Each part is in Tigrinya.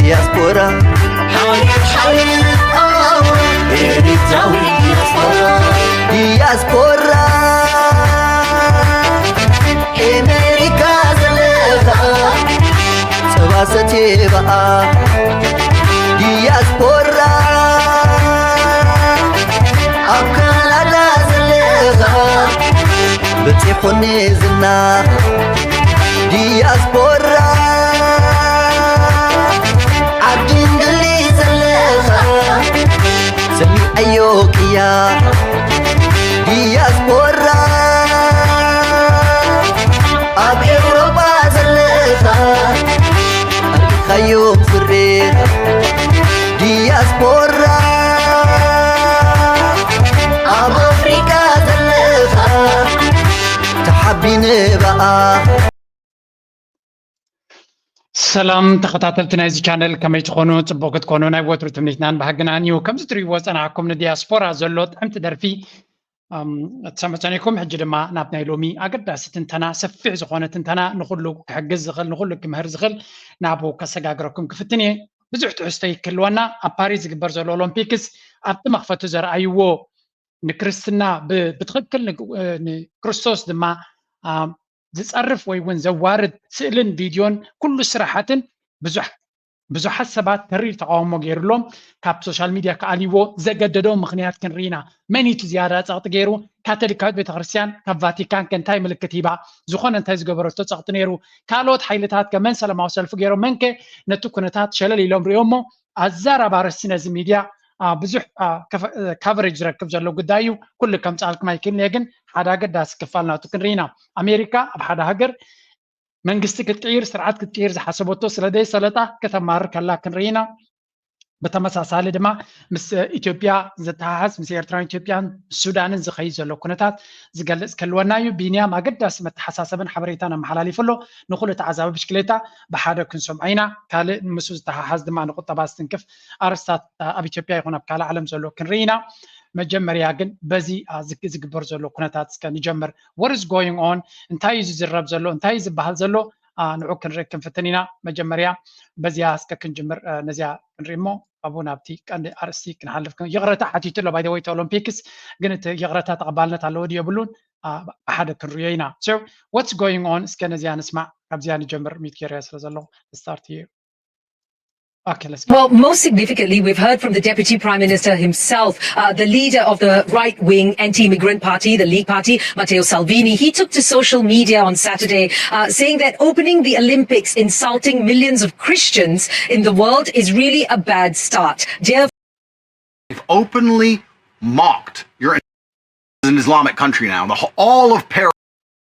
ዲያስፖራ ሓወይ ሓወይ ኤርትራዊ ዲያስፖራ ዲያስፖራ ኤሜሪካ ዘለኻ ጸባ ሰቴ በኣ ዲያስፖራ ኣብ ካናዳ ዘለኻ በጺሑኒ ዝና ዲያስፖራ ዓዲ እንግሊዝ ዘለኻ ሰሚዐዮ ቅያ ዲያስፖራ ኣብ ኤውሮጳ ዘለኻ ኣርኢኻዮም ስሬት ዲያስፖራ ኣብ ኣፍሪቃ ዘለኻ ተሓቢነ በኣ ሰላም ተኸታተልቲ ናይዚ ቻነል፣ ከመይ ትኾኑ? ጽቡቕ ክትኮኑ ናይ ወትሩ ትምኒትናን ባህግናን እዩ። ከምዚ ትርእይዎ ዝጸናሕኩም ንዲያስፖራ ዘሎ ጥዕምቲ ደርፊ እም፣ እተሰምዑ ጸኒሕኩም። ሕጂ ድማ ናብ ናይ ሎሚ ኣገዳሲ ትንተና፣ ሰፊሕ ዝኾነ ትንተና፣ ንኹሉ ክሕግዝ ዝኽእል፣ ንኹሉ ክምህር ዝኽእል ናብኡ ከሰጋግረኩም ክፍትን እየ። ብዙሕ ትሕዝቶ ይክልወና። ኣብ ፓሪስ ዝግበር ዘሎ ኦሎምፒክስ ኣብቲ መኽፈቱ ዘርኣይዎ ንክርስትና ብ- ብትኽክል ንግ- እ፣ ንክርስቶስ ድማ አ፣ ዝጸርፍ ወይ እውን ዘዋርድ ስእልን ቪድዮን ኩሉ ስራሓትን ብዙሕ ብዙሓት ሰባት ተሪር ተቃውሞ ገይሩሎም ካብ ሶሻል ሚድያ ክኣልይዎ ዘገደዶም ምኽንያት ክንርኢ ኢና። መን እዩ እቲ ዝያዳ ጸቕጢ ገይሩ? ካቶሊካዊት ቤተክርስትያን ካብ ቫቲካን ከ እንታይ ምልክት ሂባ? ዝኾነ እንታይ ዝገበረቶ ጸቕጢ ነይሩ? ካልኦት ሓይልታት ከ መን ሰላማዊ ሰልፊ ገይሮም? መን ከ ነቲ ኩነታት ሸለል ኢሎም ሪኦሞ? ኣዘራባርሲ ነዚ ሚድያ ብዙሕ ካቨሬጅ ዝረክብ ዘሎ ጉዳይ እዩ። ኩሉ ከምፅኣልኩም ኣይክእልን እየ፣ ግን ሓደ ኣገዳሲ ክፋል ናቱ ክንርኢ ኢና። ኣሜሪካ ኣብ ሓደ ሃገር መንግስቲ ክትቅይር፣ ስርዓት ክትቅይር ዝሓሰበቶ ስለ ዘይሰለጣ ከተማርር ከላ ክንርኢ ኢና። ብተመሳሳሊ ድማ ምስ ኢትዮጵያ ዝተሓሓዝ፣ ምስ ኤርትራን ኢትዮጵያን ሱዳንን ዝኸይድ ዘሎ ኩነታት ዝገልጽ ክህልወና እዩ። ቢንያም ኣገዳሲ መተሓሳሰብን ሓበሬታን ኣመሓላሊፉ ኣሎ። ንኹሉ ተዓዛቢ ብሽክሌታ ብሓደ ክንሰምዖ ኢና። ካልእ ምስኡ ዝተሓሓዝ ድማ ንቁጠባ ዝትንክፍ ኣርእስታት ኣብ ኢትዮጵያ ይኹን ኣብ ካልእ ዓለም ዘሎ ክንርኢ ኢና። መጀመርያ ግን በዚ ዝግበር ዘሎ ኩነታት እስከ ንጀምር። What is going on? እንታይ እዩ ዝዝረብ ዘሎ? እንታይ እዩ ዝበሃል ዘሎ? ንዑ ክንርኢ ክንፍትን ኢና። መጀመርያ በዚኣ እስከ ክንጅምር፣ ነዚኣ ክንርኢ እሞ ኣብኡ ናብቲ ቀንዲ ኣርእስቲ ክንሓልፍ። ይቕረታ ሓቲቱ ኣሎ፣ by the way፣ እቲ ኦሎምፒክስ ግን እቲ ይቕረታ ተቐባልነት ኣለዎ ድዩ የብሉን? ብሓደ ክንርእዮ ኢና። So what's going on? እስከ ነዚኣ ንስማዕ። ካብዚኣ ንጀምር። ሚት ገይረያ ስለ ዘለኹ start here. Okay, let's go. Well, most significantly, we've heard from the Deputy Prime Minister himself, uh, the leader of the right wing anti immigrant party, the League Party, Matteo Salvini. He took to social media on Saturday, uh, saying that opening the Olympics, insulting millions of Christians in the world, is really a bad start. Dear They've openly mocked your is an Islamic country now. The, all of Paris,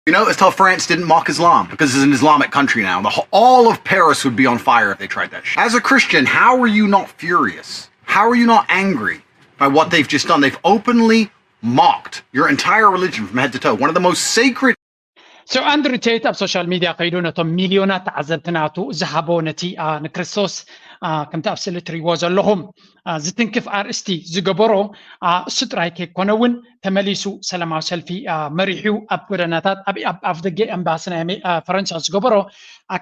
you know, it's how France didn't mock Islam because it's an Islamic country now. The, all of Paris would be on fire if they tried that shit. As a Christian, how are you not furious? How are you not angry by what they've just done? They've openly mocked your entire religion from head to toe. One of the most sacred So Andrew Tate ኣብ ሶሻል ሚድያ ከይዱ ነቶም ሚልዮናት ተዓዘብቲ ናቱ ዝሃቦ ነቲ ንክርስቶስ ከምቲ ኣብ ስእሊ ትሪእዎ ዘለኹም ዝትንክፍ ኣርእስቲ ዝገበሮ እሱ ጥራይ ከይኮነ እውን ተመሊሱ ሰላማዊ ሰልፊ መሪሑ ኣብ ጎደናታት ኣብ ኣፍደገ ኤምባሲ ናይ ፈረንሳ ዝገበሮ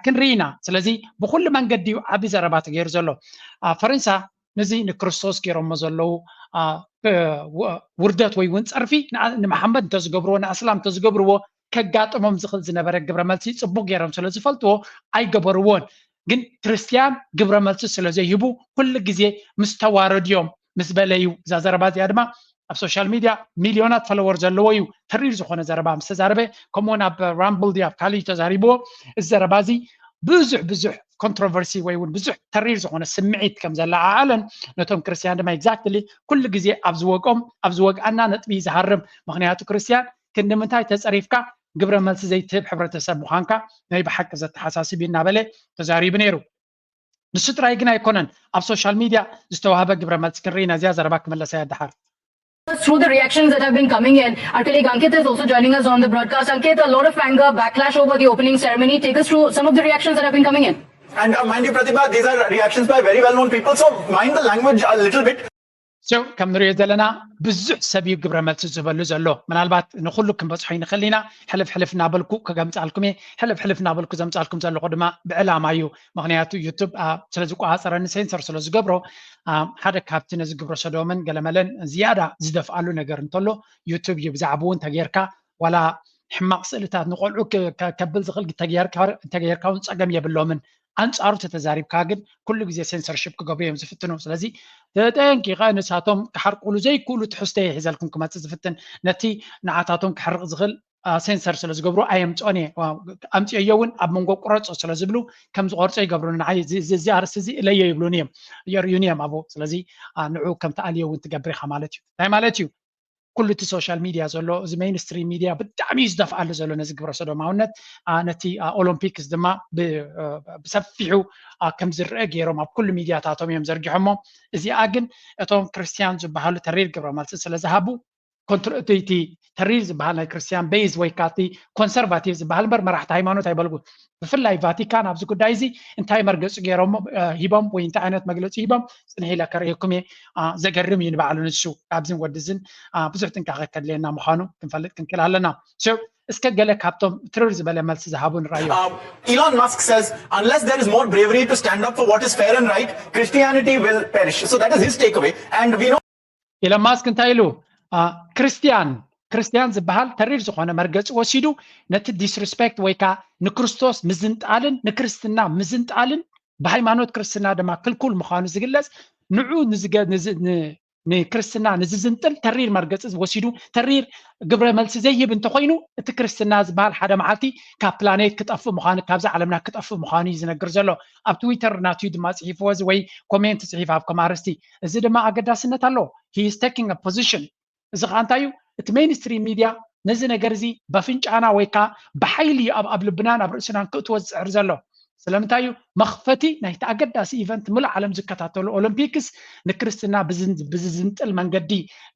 ክንርኢ ኢና። ስለዚ ብኩሉ መንገዲ እዩ ዓቢ ዘረባ ተገይሩ ዘሎ። ፈረንሳ ነዚ ንክርስቶስ ገይሮሞ ዘለዉ ውርደት ወይ እውን ጸርፊ ንመሓመድ እንተዝገብርዎ ንኣስላም እንተዝገብርዎ ከጋጥሞም ዝኽእል ዝነበረ ግብረ መልሲ ጽቡቕ ገይሮም ስለ ዝፈልጥዎ ኣይገበርዎን። ግን ክርስትያን ግብረ መልሲ ስለ ዘይህቡ ኩሉ ግዜ ምስ ተዋረዱ እዮም ምስ በለ እዩ። እዛ ዘረባ እዚኣ ድማ ኣብ ሶሻል ሚድያ ሚልዮናት ፈለወር ዘለዎ እዩ ተሪር ዝኾነ ዘረባ ምስ ተዛረበ፣ ከምኡውን ኣብ ራምብል ድዩ ኣብ ካልእ እዩ ተዛሪብዎ። እዚ ዘረባ እዚ ብዙሕ ብዙሕ ኮንትሮቨርሲ ወይ እውን ብዙሕ ተሪር ዝኾነ ስምዒት ከም ዘለዓዓለን ነቶም ክርስትያን ድማ exactly ኩሉ ግዜ ኣብ ዝወቅኦም ኣብ ዝወግኣና ነጥቢ እዩ ዝሃርም። ምኽንያቱ ክርስትያን ክንዲ ምንታይ ተጸሪፍካ ግብረ መልሲ ዘይትህብ ሕብረተሰብ ምዃንካ ናይ ብሓቂ ዘተሓሳስብ እዩ እናበለ ተዛሪቡ ነይሩ። ንሱ ጥራይ ግን ኣይኮነን ኣብ ሶሻል ሚድያ ዝተዋህበ ግብረ መልሲ ክንርኢ ነዚያ ዘረባ ክምለሳ እያ ድሓር። Through the reactions that have been coming in, our colleague Ankit is also joining us on the broadcast. Ankit, a lot of anger, backlash over the opening ceremony. Take us through some of the reactions that have been coming in. And uh, mind you, Pratibha, these are reactions by very well known people, so mind the language a little bit. So ከም ንሪኦ ዘለና ብዙሕ ሰብ እዩ ግብረ መልሲ ዝህበሉ ዘሎ። ምናልባት ንኩሉ ክንበፅሖ ይንኽእል ኢና። ሕልፍ ሕልፍ እናበልኩ ከገምፃልኩም እየ። ሕልፍ ሕልፍ እናበልኩ ዘምፃልኩም ዘለኹ ድማ ብዕላማ እዩ። ምክንያቱ ዩቱብ ስለ ዝቆፃፀረኒ፣ ሴንሰር ስለ ዝገብሮ፣ ሓደ ካብቲ ነዚ ግብረ ሰዶምን ገለመለን ዝያዳ ዝደፍኣሉ ነገር እንተሎ ዩቱብ እዩ። ብዛዕባኡ እንተጌርካ ዋላ ሕማቕ ስእልታት ንቆልዑ ከብል ዝኽእል እንተጌርካ እውን ፀገም የብሎምን። ኣንፃሩ ተተዛሪብካ ግን ኩሉ ግዜ ሴንሰርሽፕ ክገብሩ እዮም ዝፍትኑ። ስለዚ ተጠንቂቐ ንሳቶም ክሓርቁሉ ዘይክእሉ ትሕዝቶ እየ ሒዘልኩም ክመፅእ ዝፍትን። ነቲ ንዓታቶም ክሕርቕ ዝኽእል ሴንሰር ስለ ዝገብሩ ኣየምፅኦን እየ። ኣምፅኦዮ እውን ኣብ መንጎ ቁረፆ ስለ ዝብሉ ከም ዝቆርፆ ይገብሩ። ንዓይ እዚ ኣርእስቲ እዚ እለዮ ይብሉን እዮም፣ የርእዩን እዮም ኣብኡ። ስለዚ ንዑ ከም ተኣልዮ እውን ትገብር ኢኻ ማለት እዩ። እንታይ ማለት እዩ? ኩሉ እቲ ሶሻል ሚድያ ዘሎ፣ እዚ ሜይንስትሪም ሚድያ ብጣዕሚ እዩ ዝደፍኣሉ ዘሎ ነዚ ግብረ ሰዶማውነት። ነቲ ኦሎምፒክስ ድማ ብሰፊሑ ከም ዝረአ ገይሮም ኣብ ኩሉ ሚድያታቶም እዮም ዘርጊሖሞ። እዚኣ ግን እቶም ክርስትያን ዝበሃሉ ተሪር ግብረ መልሲ ስለ ዝሃቡ፣ ኮንትሮቲ ተሪር ዝበሃል ናይ ክርስትያን ቤዝ ወይ ከዓ እቲ ኮንሰርቫቲቭ ዝበሃል እምበር መራሕቲ ሃይማኖት ኣይበልጉ። ብፍላይ ቫቲካን ኣብዚ ጉዳይ እዚ እንታይ መርገፂ ገይሮም ሂቦም ወይ እንታይ ዓይነት መግለፂ ሂቦም ፅንሕ ኢለ ከርእየኩም እየ። ዘገርም እዩ ንባዕሉ ንሱ። ካብዚን ወድዝን ብዙሕ ጥንቃቐ ከድልየና ምዃኑ ክንፈልጥ ክንክእል ኣለና። እስከ ገለ ካብቶም ትርር ዝበለ መልሲ ዝሃቡ ንራዮ። Elon Musk says, unless there is more bravery to stand up for what is fair and right, Christianity will perish. So that is his takeaway. And we know ኢሎን ማስክ እንታይ ኢሉ? ክርስትያን ክርስትያን ዝበሃል ተሪር ዝኾነ መርገፂ ወሲዱ ነቲ ዲስሪስፔክት ወይ ከዓ ንክርስቶስ ምዝንጣልን ንክርስትና ምዝንጣልን ብሃይማኖት ክርስትና ድማ ክልኩል ምዃኑ ዝግለፅ ንዑ ንክርስትና ንዝዝንጥል ተሪር መርገፂ ወሲዱ ተሪር ግብረ መልሲ ዘይህብ እንተኮይኑ እቲ ክርስትና ዝበሃል ሓደ መዓልቲ ካብ ፕላኔት ክጠፍእ ምዃኑ ካብዛ ዓለምና ክጠፍእ ምዃኑ እዩ ዝነግር ዘሎ። ኣብ ትዊተር ናትዩ ድማ ፅሒፍዎ እዚ ወይ ኮሜንት ፅሒፍ ኣብ ከም ኣርእስቲ እዚ ድማ ኣገዳስነት ኣለዎ። He is taking a position። እዚ ከዓ እንታይ እዩ? እቲ ሜይንስትሪም ሚድያ ነዚ ነገር እዚ በፍንጫና ወይ ከዓ ብሓይሊ እዩ ኣብ ኣብ ልብናን ኣብ ርእስናን ክእትዎ ዝፅዕር ዘሎ። ስለምንታይ እዩ? መኽፈቲ ናይቲ ኣገዳሲ ኢቨንት ምሉእ ዓለም ዝከታተሉ ኦሎምፒክስ ንክርስትና ብዝዝንጥል መንገዲ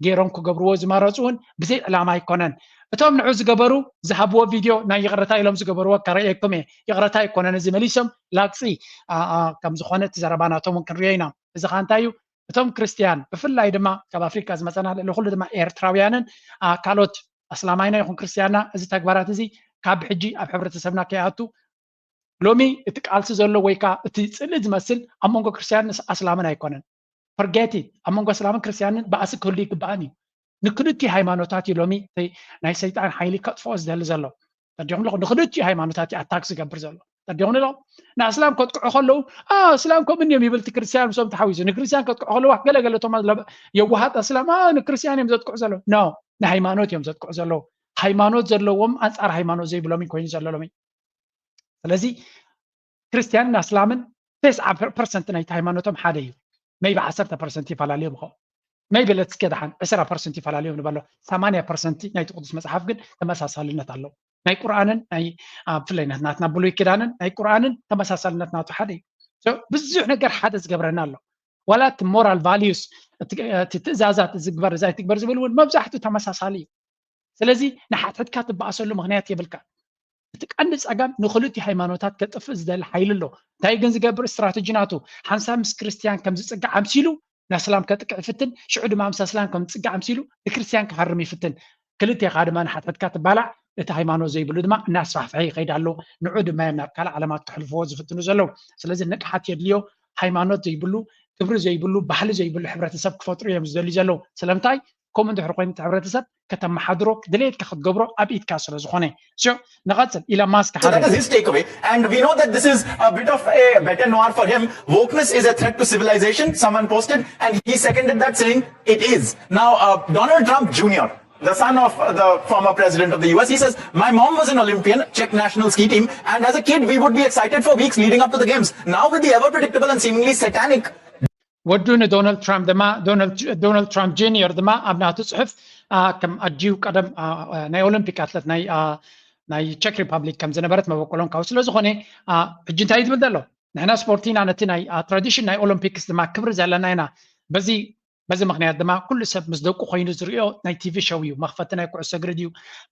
ገይሮም ክገብርዎ ዝመረፁ እውን ብዘይ ዕላማ ኣይኮነን። እቶም ንዑ ዝገበሩ ዝሃብዎ ቪድዮ ናይ ይቕረታ ኢሎም ዝገበርዎ ከረእየኩም እየ። ይቕረታ ኣይኮነን እዚ መሊሶም ላግፂ ከም ዝኾነ እቲ ዘረባ ናቶም እውን ክንሪኦ ኢና። እዚ ከዓ እንታይ እዩ? እቶም ክርስትያን ብፍላይ ድማ ካብ ኣፍሪካ ዝመፀና ልዕሊ ኩሉ ድማ ኤርትራውያንን ካልኦት ኣስላማይና ይኹን ክርስትያንና እዚ ተግባራት እዚ ካብ ሕጂ ኣብ ሕብረተሰብና ከይኣቱ ሎሚ እቲ ቃልሲ ዘሎ ወይ ከዓ እቲ ፅልኢ ዝመስል ኣብ መንጎ ክርስትያንን ኣስላምን ኣይኮነን። Forget it። ኣብ መንጎ ኣስላምን ክርስትያንን ባእሲ ክህሉ ይግባእን እዩ። ንክልቲኡ ሃይማኖታት እዩ ሎሚ ናይ ሰይጣን ሓይሊ ከጥፍኦ ዝደሊ ዘሎ። ተዲኹም ኣለኹ ንክልቲኡ ሃይማኖታት እዩ ኣታክ ዝገብር ዘሎ። ተዲኹም ኣለኹ ንኣስላም ከጥቅዑ ከለዉ ኣስላም ከምኡ እዮም ይብል እቲ ክርስትያን ምስኦም ተሓዊሱ ንክርስትያን ከጥቅዑ ከለዉ ገለገለቶም የዋሃት ኣስላም ንክርስትያን እዮም ዘጥቅዑ ዘለዉ። ኖ፣ ንሃይማኖት እዮም ዘጥቅዑ ዘለዉ። ሃይማኖት ዘለዎም ኣንፃር ሃይማኖት ዘይብሎም ኮይኑ ዘሎ ሎሚ። ስለዚ ክርስትያንን ኣስላምን ተስዓ ፐርሰንት ናይቲ ሃይማኖቶም ሓደ እዩ። ሜይቢ ዓሰርተ ፐርሰንት ይፈላለዮም ይኸውን። ሜይቢ ለትስከ ደሓን ዕስራ ፐርሰንት ይፈላለዮም ንበሎ። ሰማንያ ፐርሰንት ናይቲ ቅዱስ መፅሓፍ ግን ተመሳሳልነት ኣለዎ። ናይ ቁርኣንን ናይ ብፍላይ ናትና ብሉይ ኪዳንን ናይ ቁርኣንን ተመሳሳልነት ናቱ ሓደ እዩ። ብዙሕ ነገር ሓደ ዝገብረና ኣሎ። ዋላ እቲ ሞራል ቫሊዩስ እቲ ትእዛዛት ዝግበር እዛ ይትግበር ዝብል እውን መብዛሕትኡ ተመሳሳሊ እዩ። ስለዚ ንሓትሕድካ ትበኣሰሉ ምክንያት የብልካ። እቲ ቀንዲ ፀገም ንክልቲኡ ሃይማኖታት ከጥፍእ ዝደሊ ሓይሊ ኣሎ። እንታይ ግን ዝገብር ስትራተጂ ናቱ ሓንሳብ ምስ ክርስትያን ከም ዝፅጋዕ ኣምሲሉ ንኣስላም ከጥቅዕ ይፍትን፣ ሽዑ ድማ ምስ ኣስላም ከም ዝፅጋዕ ኣምሲሉ ንክርስትያን ክሃርም ይፍትን። ክልቴኻ ድማ ንሓትሕድካ ትባላዕ፣ እቲ ሃይማኖት ዘይብሉ ድማ እናስፋሕፍሐ ይኸይድ ኣሎ። ንዑ ድማ እዮም ናብ ካልእ ዓለማት ክሕልፍዎ ዝፍትኑ ዘለዉ። ስለዚ ንቕሓት የድልዮ። ሃይማኖት ዘይብሉ፣ ክብሪ ዘይብሉ፣ ባህሊ ዘይብሉ ሕብረተሰብ ክፈጥሩ እዮም ዝደልዩ ዘለዉ። ስለምንታይ? ከምኡ እንድሕር ኮይኑ እቲ ሕብረተሰብ ከተመሓድሮ ድሌትካ ክትገብሮ ኣብ ኢድካ ስለ ዝኾነ። ንቐፅል። ኢሎን ማስክ ሓደ His takeaway, and we know that this is a bit of a bête noire for him. Wokeness is a threat to civilization, someone posted, and he seconded that, saying it is. Now, uh, Donald Trump Junior, the son of the former president of the U S, he says, my mom was an Olympian, Czech national ski team, and as a kid, we would be excited for weeks leading up to the games. Now, with the ever predictable and seemingly satanic ወዱ ንዶናልድ ትራምፕ ድማ ዶናልድ ትራምፕ ጁኒየር ድማ ኣብ ናቱ ፅሑፍ ከም ኣድዩ ቀደም ናይ ኦሎምፒክ ኣትለት ናይ ቸክ ሪፓብሊክ ከም ዝነበረት መበቆሎም ካብኡ ስለ ዝኾነ ሕጂ እንታይ እዩ ዝብል ዘሎ? ንሕና ስፖርት ኢና፣ ነቲ ናይ ትራዲሽን ናይ ኦሎምፒክስ ድማ ክብሪ ዘለና ኢና። በዚ በዚ ምክንያት ድማ ኩሉ ሰብ ምስ ደቁ ኮይኑ ዝሪኦ ናይ ቲቪ ሾው እዩ። መኽፈቲ ናይ ኩዕሶ እግሪ ድዩ፣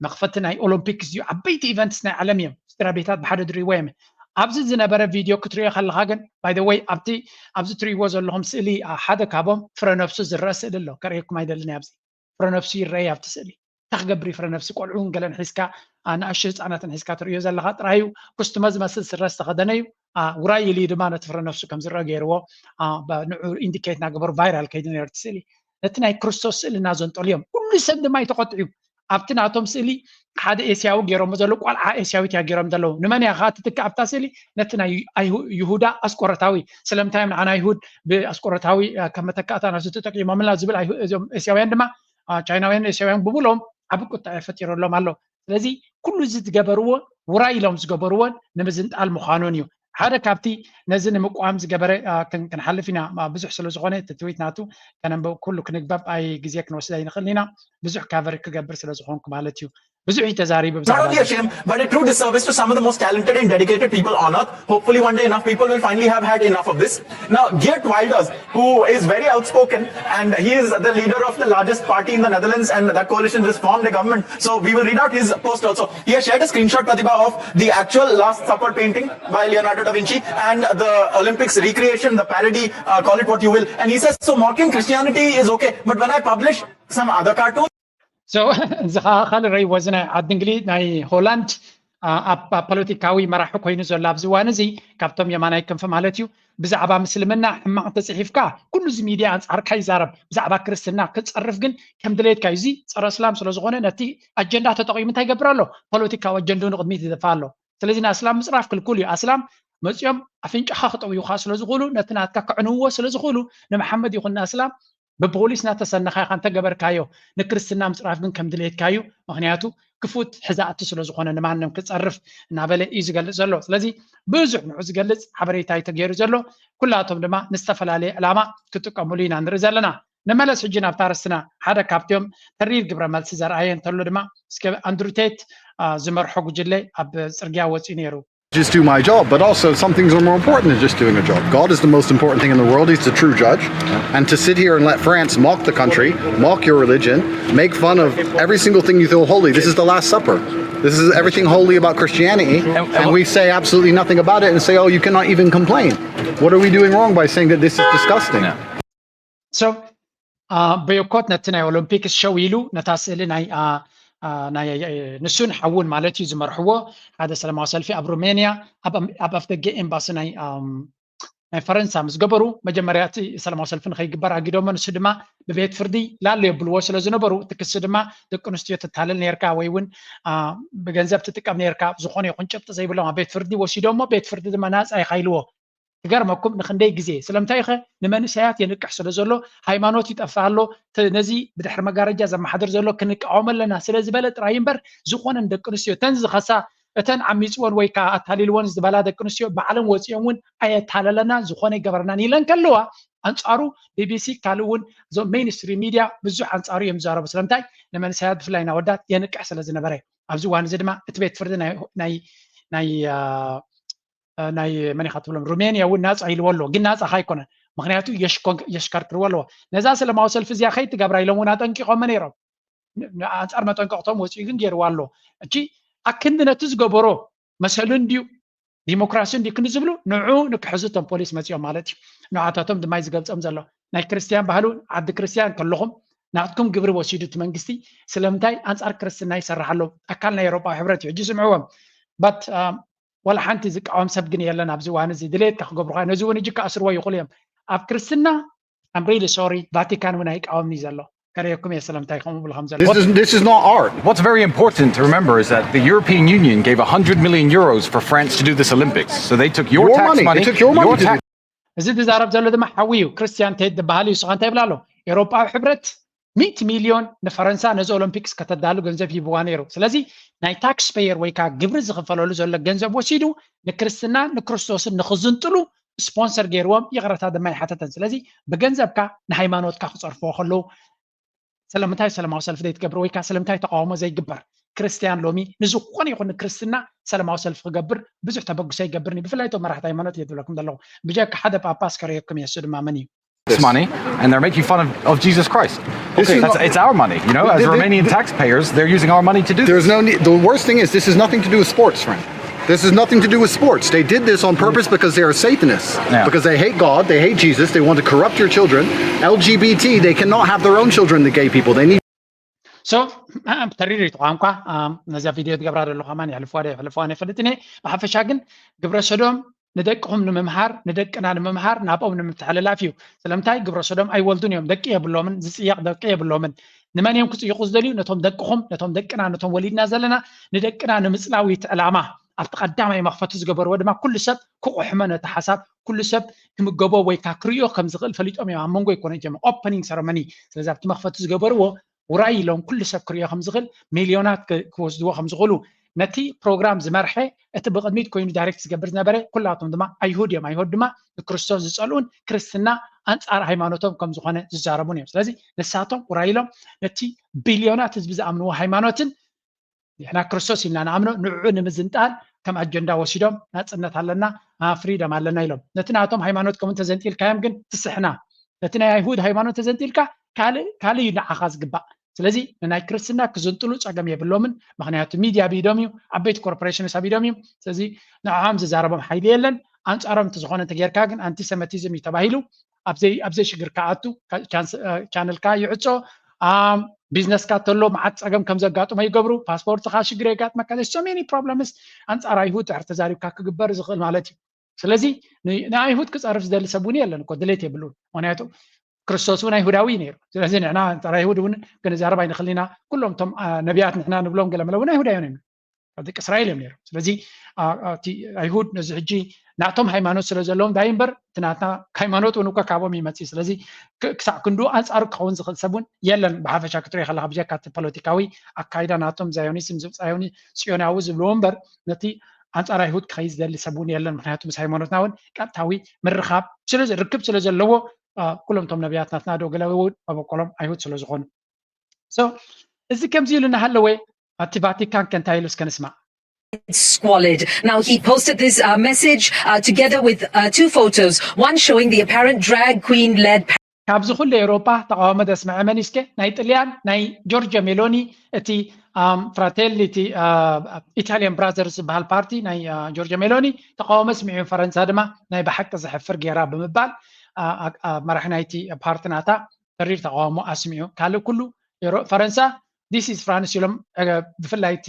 መኽፈቲ ናይ ኦሎምፒክስ ድዩ፣ ዓበይቲ ኢቨንትስ ናይ ዓለም እዮም። ስድራ ቤታት ብሓደ ዝሪእዎ እዮም። ኣብዚ ዝነበረ ቪድዮ ክትሪኦ ከለካ ግን፣ by the way፣ ኣብቲ ኣብዚ ትሪእዎ ዘለኹም ስእሊ ሓደ ካብኦም ፍረ ነብሱ ዝረአ ስእሊ ኣሎ። ከርእየኩም ኣይደልን ኣብዚ ፍረ ነብሱ ይረአ ኣብቲ ስእሊ። እንታይ ክገብር እዩ ፍረ ነብሲ? ቆልዑን ገለን ሒዝካ፣ ንኣሽቱ ህፃናትን ሒዝካ ትርእዮ ዘለካ ጥራይ እዩ። ኩስትሞ ዝመስል ስረ ዝተኸደነ እዩ። ውራይ ኢሉ ድማ ነቲ ፍረ ነብሱ ከም ዝረአ ገይርዎ፣ ንዑ ኢንዲኬት እናገበሩ ቫይራል ከይዱ ነሩ እቲ ስእሊ። ነቲ ናይ ክርስቶስ ስእሊ እናዘንጠሉ እዮም። ኩሉ ሰብ ድማ እዩ ተቆጢዑ። ኣብቲ ናቶም ስእሊ ሓደ ኤስያዊ ገይሮሞ ዘለዉ፣ ቆልዓ ኤስያዊት እያ ገይሮም ዘለዉ። ንመን እያ ከዓ ትትክእ ኣብታ ስእሊ? ነቲ ናይ ኣይሁ- ይሁዳ ኣስቆረታዊ። ስለምንታይ እዮም ንዓና ይሁድ ብኣስቆረታዊ ከም መተካእታ ናቱ ተጠቂሞምልና ዝብል ኣይሁ- እዞም ኤስያውያን ድማ ቻይናውያን ኤስያውያን ብምሎም ዓብ ቁጣ ፈጢረሎም ኣሎ። ስለዚ ኩሉ እዚ ዝገበርዎ ውራይ ኢሎም ዝገበርዎን ንምዝንጣል ምዃኑን እዩ። ሓደ ካብቲ ነዚ ንምቋም ዝገበረ ክንሓልፍ ኢና፣ ብዙሕ ስለ ዝኾነ እቲ ትዊት ናቱ ከነንበብ ኩሉ ክንግበብ ኣይ ግዜ ክንወስድ ኣይንኽእል ኢና፣ ብዙሕ ካቨር ክገብር ስለ ዝኾንኩ ማለት እዩ። ብዙሕ እዩ ተዛሪቡ ብዛዕባ Not only a shame, but a true disservice to some of the most talented and dedicated people on earth. Hopefully, one day enough people will finally have had enough of this. Now, Geert Wilders, who is very outspoken, and he is the leader of the largest party in the Netherlands, and that coalition just formed a government. So we will read out his post also. He has shared a screenshot, Pratibha, of the actual Last Supper painting by Leonardo da Vinci and the Olympics recreation, the parody, uh, call it what you will. And he says, so mocking Christianity is okay, but when I publish some other cartoon, So እዚ ከዓ ካልእ ረይዎ፣ እዚ ናይ ዓዲ እንግሊዝ ናይ ሆላንድ ኣብ ፖለቲካዊ መራሒ ኮይኑ ዘሎ ኣብዚ እዋን እዚ፣ ካብቶም የማናይ ክንፊ ማለት እዩ። ብዛዕባ ምስልምና ሕማቕ ተፅሒፍካ ኩሉ እዚ ሚድያ ኣንፃርካ ይዛረብ፣ ብዛዕባ ክርስትና ክፀርፍ ግን ከም ድሌትካ እዩ። እዚ ፀረ እስላም ስለዝኾነ ነቲ ኣጀንዳ ተጠቂሙ እንታይ ይገብር ኣሎ? ፖለቲካዊ ኣጀንድኡ ንቕድሚት ይደፋ ኣሎ። ስለዚ ንኣስላም ምፅራፍ ክልኩል እዩ። ኣስላም መፂኦም ኣፍንጫኻ ክጠውዩኻ ስለዝኽእሉ፣ ነቲ ናትካ ከዕንውዎ ስለዝኽእሉ፣ ንመሓመድ ይኹን ንኣስላም ብፖሊስ እናተሰነኻ ኢኻ እንተገበርካዮ፣ ንክርስትና ምፅራፍ ግን ከም ድሌትካ እዩ። ምክንያቱ ክፉት ሕዛእቲ ስለዝኾነ ንማንም ክፀርፍ እናበለ እዩ ዝገልፅ ዘሎ። ስለዚ ብዙሕ ንዑ ዝገልፅ ሓበሬታ እዩ ተገይሩ ዘሎ። ኩላቶም ድማ ንዝተፈላለየ ዕላማ ክጥቀምሉ ኢና ንርኢ ዘለና። ንመለስ ሕጂ ናብታ ኣርእስትና። ሓደ ካብቲኦም ተሪር ግብረ መልሲ ዘርኣየ እንተሎ ድማ እስከ ኣንድሩ ቴት ዝመርሖ ጉጅለ ኣብ ፅርግያ ወፂኡ ነይሩ። just do my job, but also some things are more important than just doing a job. God is the most important thing in the world. He's the true judge. And to sit here and let France mock the country, mock your religion, make fun of every single thing you feel holy. This is the Last Supper. This is everything holy about Christianity, and we say absolutely nothing about it and say, oh, you cannot even complain. What are we doing wrong by saying that this is disgusting? So ቦይኮት ነቲ ናይ ኦሎምፒክስ ሸው ኢሉ ነታ ስእሊ ናይ ናይ ንሱን ሓውን ማለት እዩ ዝመርሕዎ ሓደ ሰላማዊ ሰልፊ ኣብ ሩሜንያ ኣብ ኣፍደገ ኤምባሲ ናይ ናይ ፈረንሳ ምስ ገበሩ፣ መጀመርያ እቲ ሰላማዊ ሰልፊ ንኸይግበር ኣጊዶሞ፣ ንሱ ድማ ብቤት ፍርዲ ላሎ የብልዎ ስለ ዝነበሩ፣ እቲ ክሲ ድማ ደቂ ኣንስትዮ ትታለል ነርካ ወይ እውን ብገንዘብ ትጥቀም ነርካ ዝኾነ ይኹን ጭብጢ ዘይብሎም ኣብ ቤት ፍርዲ ወሲዶሞ፣ ቤት ፍርዲ ድማ ናፃ ኢኻ ኢልዎ። ክገርመኩም ንክንደይ ግዜ ስለምንታይ ከ ንመንእሰያት የንቅሕ ስለ ዘሎ፣ ሃይማኖት ይጠፍእ ኣሎ፣ ነዚ ብድሕሪ መጋረጃ ዘመሓድር ዘሎ ክንቃወም ኣለና ስለ ዝበለ ጥራይ እምበር ዝኾነ ንደቂ ኣንስትዮ እተን ዝኸሳ እተን ዓሚፅወን ወይ ከዓ ኣታሊልወን ዝበላ ደቂ ኣንስትዮ ባዕለን ወፂኦም እውን ኣየታለለና ዝኾነ ይገበረናን ኢለን ከለዋ፣ ኣንፃሩ ቢቢሲ ካልእ እውን እዞም ሜይንስትሪም ሚድያ ብዙሕ ኣንፃሩ እዮም ዝዛረቡ። ስለምንታይ ንመንእሰያት ብፍላይ ናወዳት የንቅሕ ስለ ዝነበረ። ኣብዚ እዋን እዚ ድማ እቲ ቤት ፍርዲ ናይ ናይ መን ኢኻ ትብሎም ሩሜንያ እውን ናፃ ኢልዎ ኣለዎ። ግን ናፃ ካይኮነን ምክንያቱ የሽከርክርዎ ኣለዎ። ነዛ ሰለማዊ ሰልፊ እዚኣ ከይትገብራ ኢሎም እውን ኣጠንቂቖመ ነይሮም። ኣንፃር መጠንቀቕቶም ወፂኡ ግን ገይርዋ ኣሎ። እቺ ኣክንዲ ነቲ ዝገበሮ መሰሉ እንድዩ ዲሞክራሲ እንድዩ ክንዲ ዝብሉ ንዑ ንክሕዙ እቶም ፖሊስ መፂኦም ማለት እዩ። ንዓታቶም ድማ እዩ ዝገልፆም ዘሎ። ናይ ክርስትያን ባህሉ ዓዲ ክርስትያን ከለኹም ናትኩም ግብሪ ወሲዱ እቲ መንግስቲ ስለምንታይ ኣንፃር ክርስትና ይሰርሕ ኣሎ? ኣካል ናይ ኤሮጳዊ ሕብረት እዩ። ሕጂ ስምዕዎም ባት ዋላ ሓንቲ ዝቃወም ሰብ ግን የለን ኣብዚ እዋን እዚ ድሌትካ ክገብሩካ ነዚ እውን እጅ ክኣስርዎ ይኽእሉ እዮም ኣብ ክርስትና I'm really sorry ቫቲካን እውን ኣይቃወምኒ ዘሎ ከርእየኩም እየ ስለምንታይ ከምኡ ብሉ ከም ዘሎ This is, this is not art. What's very important to remember is that the European Union gave one hundred million euros for France to do this Olympics. So they took your, Your tax money. money, They took your money your to tax do እዚ ዝዛረብ ዘሎ ድማ ሓዊ እዩ ክርስቲያን ቴድ ዝበሃል እዩ። ንስኻ እንታይ ይብላ ኣሎ? ኤውሮጳዊ ሕብረት ሚእቲ ሚልዮን ንፈረንሳ ነዚ ኦሎምፒክስ ከተዳሉ ገንዘብ ሂብዋ ነይሩ። ስለዚ ናይ ታክስ ፔየር ወይ ከዓ ግብሪ ዝኽፈለሉ ዘሎ ገንዘብ ወሲዱ ንክርስትና ንክርስቶስን ንክዝንጥሉ ስፖንሰር ገይርዎም ይቕረታ ድማ ይሓተተን። ስለዚ ብገንዘብካ ንሃይማኖትካ ክፀርፍዎ ከለዉ ስለምንታይ ሰላማዊ ሰልፊ ዘይትገብር ወይ ከዓ ስለምንታይ ተቃውሞ ዘይግበር? ክርስትያን ሎሚ ንዝኾነ ይኹን ንክርስትና ሰላማዊ ሰልፊ ክገብር ብዙሕ ተበግሶ ይገብርኒ። ብፍላይ እቶም መራሕቲ ሃይማኖት እየ ዝብለኩም ዘለኹ። ብጀካ ሓደ ጳጳስ ከርእየኩም እየ፣ እሱ ድማ መን እዩ? tax money, and they're making fun of, of Jesus Christ. This Okay, is that's, not- it's our money, you know, as Th- th- Romanian taxpayers, they're using our money to do There's this. No need. The worst thing is, this has nothing to do with sports, friend. This has nothing to do with sports. They did this on purpose because they are Satanists. Yeah. Because they hate God, they hate Jesus, they want to corrupt your children. L G B T, they cannot have their own children, the gay people. They need so ተሪር እዩ ቋንቋ ነዛ ቪድዮ ትገብራ ዘሎ ከማን የሕልፍዋ ዶ የሕልፍዋ ኣይፈልጥን እየ። ብሓፈሻ ግን ግብረ ሰዶም ንደቅኹም ንምምሃር፣ ንደቅና ንምምሃር፣ ናብኦም ንምትሕልላፍ እዩ። ስለምንታይ ግብረ ሰዶም ኣይወልዱን እዮም፣ ደቂ የብሎምን፣ ዝፅየቕ ደቂ የብሎምን። ንመን እዮም ክፅይቑ ዝደልዩ? ነቶም ደቅኹም፣ ነቶም ደቅና፣ ነቶም ወሊድና ዘለና ንደቅና ንምፅላው እቲ ዕላማ። ኣብቲ ቀዳማይ መኽፈቲ ዝገበርዎ ድማ ኩሉ ሰብ ክቑሕሞ ነቲ ሓሳብ ኩሉ ሰብ ክምገቦ ወይ ከዓ ክርእዮ ከም ዝኽእል ፈሊጦም እዮም። ኣብ መንጎ ኣይኮነ ጀመ ኦፐኒንግ ሰረመኒ። ስለዚ ኣብቲ መኽፈቲ ዝገበርዎ ውራይ ኢሎም ኩሉ ሰብ ክርእዮ ከም ዝኽእል ሚልዮናት ክወስድዎ ከም ዝኽእሉ ነቲ ፕሮግራም ዝመርሐ እቲ ብቕድሚት ኮይኑ ዳይሬክት ዝገብር ዝነበረ ኩላቶም ድማ ኣይሁድ እዮም። ኣይሁድ ድማ ንክርስቶስ ዝፀልኡን ክርስትና ኣንፃር ሃይማኖቶም ከም ዝኾነ ዝዛረቡን እዮም። ስለዚ ንሳቶም ውራይ ኢሎም ነቲ ቢልዮናት ህዝቢ ዝኣምንዎ ሃይማኖትን ንሕና ክርስቶስ ኢልና ንኣምኖ ንዕዑ ንምዝንጣል ከም ኣጀንዳ ወሲዶም ናፅነት ኣለና ፍሪደም ኣለና ኢሎም። ነቲ ናቶም ሃይማኖት ከም ተዘንጢልካዮም ግን ትስሕና። ነቲ ናይ ኣይሁድ ሃይማኖት ተዘንጢልካ ካልእ ካልእ እዩ ንዓኻ ዝግባእ። ስለዚ ንናይ ክርስትና ክዝንጥሉ ፀገም የብሎምን። ምክንያቱ ሚድያ ቢዶም እዩ፣ ዓበይቲ ኮርፖሬሽንስ ኣቢዶም እዩ። ስለዚ ንዕዖም ዝዛረቦም ሓይሊ የለን። ኣንፃሮም እንተዝኾነ እንተጌርካ ግን ኣንቲሰመቲዝም እዩ ተባሂሉ ኣብ ዘይሽግር ክኣቱ ቻነልካ ይዕፆ። ቢዝነስካ ተሎ መዓት ፀገም ከም ዘጋጥሞ ይገብሩ። ፓስፖርትካ ሽግር የጋጥመካ። So many problems ኣንፃር ኣይሁድ ድሕር ተዛሪብካ ክግበር ዝኽእል ማለት እዩ። ስለዚ ንኣይሁድ ክፀርፍ ዝደሊ ሰብ እውን የለን እኮ ድሌት የብሉን። ምክንያቱ ክርስቶስ እውን ኣይሁዳዊ እዩ ነይሩ። ስለዚ ንሕና ኣንፃር ኣይሁድ እውን ክንዛረብ ኣይንኽእል ኢና። ኩሎም እቶም ነቢያት ንሕና ንብሎም ገለመለ እውን ኣይሁዳውያን እዮም፣ ደቂ እስራኤል እዮም ነይሮም። ስለዚ እቲ ኣይሁድ ነዚ ሕጂ ናቶም ሃይማኖት ስለ ዘለዎም ዳይ እምበር እቲ ናትና ሃይማኖት እውን እኮ ካብኦም ይመፅእ። ስለዚ ክሳዕ ክንዱ ኣንፃሩ ክኸውን ዝኽእል ሰብ እውን የለን። ብሓፈሻ ክትሪኦ ከለካ ብጀካ እቲ ፖለቲካዊ ኣካይዳ ናቶም ዛዮኒዝም ጽዮናዊ ዝብልዎ እምበር ነቲ ኣንፃር ኣይሁድ ክኸይድ ዝደሊ ሰብ እውን የለን። ምክንያቱ ምስ ሃይማኖትና እውን ቀጥታዊ ምርኻብ ርክብ ስለ ዘለዎ ኩሎም እቶም ነቢያት ናትና ዶ ገለ እውን መበቆሎም ኣይሁድ ስለ ዝኾኑ እዚ ከምዚ ኢሉ እናሃለወ ኣቲ ቫቲካን ከ እንታይ ኢሉ እስከ ንስማዕ። Squalid. Now he posted this uh, message uh, together with uh, two photos, one showing the apparent drag queen led. ካብዚ ኩሉ ኤውሮጳ ተቃውሞ ዘስምዐ መን እስከ ናይ ጥልያን ናይ ጆርጆ ሜሎኒ እቲ ፍራቴሊ እቲ ኢታሊያን ብራዘርስ ዝበሃል ፓርቲ ናይ ጆርጆ ሜሎኒ ተቃውሞ ስሚዑ። ፈረንሳ ድማ ናይ ብሓቂ ዘሕፍር ጌራ ብምባል መራሒ ናይቲ ፓርቲ ናታ ተሪር ተቃውሞ ኣስሚዑ። ካልእ ኩሉ ፈረንሳ this is France ኢሎም ብፍላይ እቲ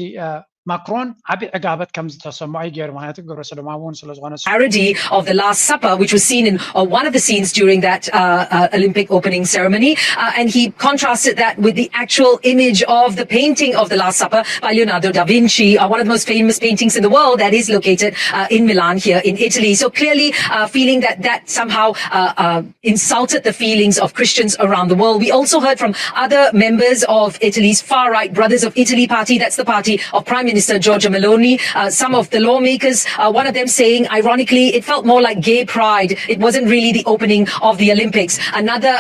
ማክሮን ዓቢ ዕጋበት ከም ዝተሰምዖ እዩ ገይሩ። ምክንያቱ ግብረ ሰዶማዊ እውን ስለ ዝኾነ parody of the Last Supper, which was seen in uh, one of the scenes during that uh, uh, Olympic opening ceremony, uh, and he contrasted that with the actual image of the painting of the Last Supper by Leonardo da Vinci, uh, one of the most famous paintings in the world that is located uh, in Milan here in Italy. So clearly uh, feeling that that somehow uh, uh, insulted the feelings of Christians around the world. We also heard from other members of Italy's far-right Brothers of Italy party. That's the party of Prime Minister Giorgia Meloni. Uh, some of the lawmakers, uh, one of them saying, ironically, it felt more like gay pride. It wasn't really the opening of the Olympics. Another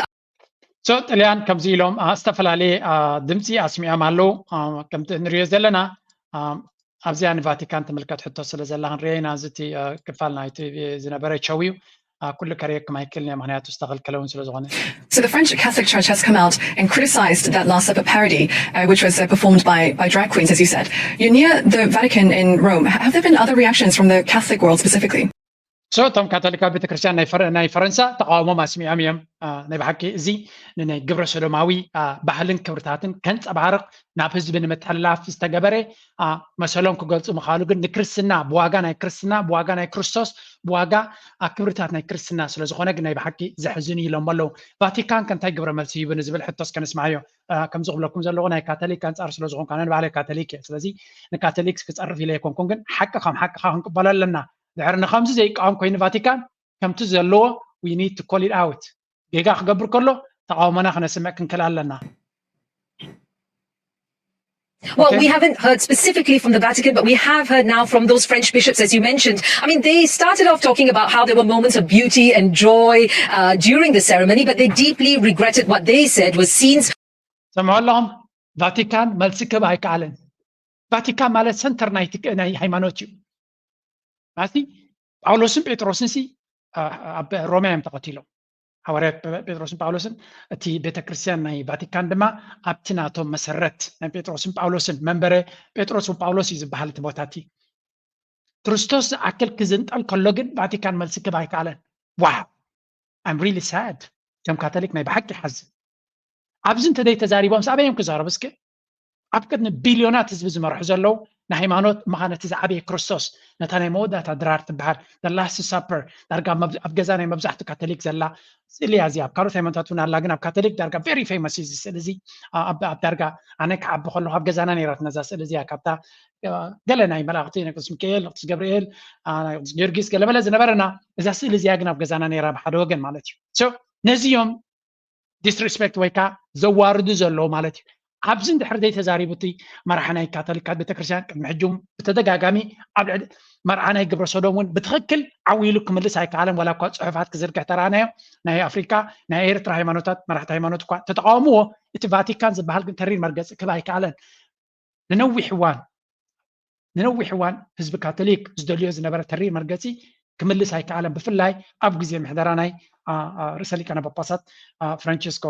so ጥልያን ከምዚ ኢሎም ዝተፈላለየ ድምፂ ኣስሚዖም ኣለዉ። ከምቲ ንሪኦ ዘለና ኣብዚኣ ንቫቲካን ትምልከት ሕቶ ስለ ዘላ ክንሪኦ ኢና። እዚ እቲ ክፋል ናይቲ ዝነበረ ቸው እዩ። ኩሉ ከርእየኩም ኣይክእልን እየ፣ ምክንያቱ ዝተኸልከለ እውን ስለ ዝኾነ። So the French Catholic Church has come out and criticized that Last Supper parody, uh, which was uh, performed by, by drag queens, as you said. You're near the Vatican in Rome. Have there been other reactions from the Catholic world specifically? So እቶም ካቶሊካዊ ቤተክርስትያን ናይ ፈረንሳ ተቃውሞም ኣስሚዖም እዮም። ናይ ብሓቂ እዚ ንናይ ግብረ ሰዶማዊ ባህልን ክብርታትን ከንፀባርቕ ናብ ህዝቢ ንምትሕልላፍ ዝተገበረ መሰሎም ክገልፁ ምኻሉ ግን ንክርስትና ብዋጋ ናይ ክርስትና ብዋጋ ናይ ክርስቶስ ብዋጋ ክብርታት ናይ ክርስትና ስለዝኾነ ግን ናይ ብሓቂ ዘሕዝን እዩ ኢሎም ኣለዉ። ቫቲካን ከ እንታይ ግብረ መልሲ ሂቡ ንዝብል ሕቶ እስከ ንስማዓዮ። ከምዚ ክብለኩም ዘለኹ ናይ ካቶሊክ ኣንፃር ስለዝኾንኩ ኣነ ንባዕለይ ካቶሊክ እየ። ስለዚ ንካቶሊክ ክፀርፍ ኢለ ኣይኮንኩን፣ ግን ሓቂ ከም ሓቂ ከዓ ክንቅበሎ ኣለና። ድሕሪ ንከምዚ ዘይቃወም ኮይኑ ቫቲካን ከምቲ ዘለዎ we need to call it out። ጌጋ ክገብር ከሎ ተቃውሞና ክነስምዕ ክንክእል ኣለና። Well, okay. We haven't heard specifically from the Vatican, but we have heard now from those French bishops, as you mentioned. I mean, they started off talking about how there were moments of beauty and joy uh, during the ceremony, but they deeply regretted what they said was scenes. ሰምዑ ኣለኹም። ቫቲካን መልሲ ክህብ ኣይከኣለን። ቫቲካን ማለት ሰንተር ናይ ሃይማኖት እዩ። ማለት ጳውሎስን ጴጥሮስን ሲ ኣብ ሮማ እዮም ተቐቲሎም። ሃዋርያት ጴጥሮስን ጳውሎስን፣ እቲ ቤተክርስትያን ናይ ቫቲካን ድማ ኣብቲ ናቶም መሰረት ናይ ጴጥሮስን ጳውሎስን መንበረ ጴጥሮስ ጳውሎስ እዩ ዝበሃል እቲ ቦታ እቲ። ክርስቶስ ዝኣክል ክዝንጠል ከሎ ግን ቫቲካን መልሲ ክብ ኣይከኣለን። Wow, I'm really sad። ከም ካቶሊክ ናይ ብሓቂ ሓዝን። ኣብዚ እንተደይ ተዛሪቦም ኣበይ እዮም ክዛረቡ? እስኪ ኣብ ቅድሚ ቢልዮናት ህዝቢ ዝመርሑ ዘለዉ ንሃይማኖት እምኻ ነቲ ዝዓበየ ክርስቶስ፣ ነታ ናይ መወዳእታ ድራር ትበሃል፣ the last supper፣ ዳርጋ ኣብ ገዛ ናይ መብዛሕትኡ ካቶሊክ ዘላ ስእሊ እያ እዚኣ። ኣብ ካልኦት ሃይማኖታት እውን ኣላ፣ ግን ኣብ ካቶሊክ ዳርጋ very famous እዩ እዚ ስእሊ እዚ። ኣብ ዳርጋ ኣነ ክዓቢ ከለኹ ኣብ ገዛና ነይራትና እዛ ስእሊ እዚኣ፣ ካብታ ገለ ናይ መላእኽቲ፣ ናይ ቅዱስ ሚካኤል፣ ቅዱስ ገብርኤል፣ ናይ ቅዱስ ጊዮርጊስ ገለመለ ዝነበረና፣ እዛ ስእሊ እዚኣ ግን ኣብ ገዛና ነይራ ብሓደ ወገን ማለት እዩ። ነዚ እዮም disrespect ወይ ከዓ ዘዋርዱ ዘለዉ ማለት እዩ። ኣብዚ እንድሕር ዘይተዛሪቡ እቲ መራሒ ናይ ካቶሊካት ቤተክርስትያን ቅድሚ ሕጂ እውን ብተደጋጋሚ ኣብ ልዕሊ መርዓ ናይ ግብረ ሰዶም እውን ብትኽክል ዓው ኢሉ ክምልስ ኣይከኣለን። ዋላ እኳ ፅሑፋት ክዝርግሕ ተረኣናዮ፣ ናይ ኣፍሪካ ናይ ኤርትራ ሃይማኖታት መራሕቲ ሃይማኖት እኳ ተተቃወምዎ፣ እቲ ቫቲካን ዝበሃል ግን ተሪር መርገፂ ክህብ ኣይከኣለን። ንነዊሕ እዋን ንነዊሕ እዋን ህዝቢ ካቶሊክ ዝደልዮ ዝነበረ ተሪር መርገፂ ክምልስ ኣይከኣለን። ብፍላይ ኣብ ግዜ ምሕደራ ናይ ርእሰ ሊቃነ ጳጳሳት ፍራንቸስኮ።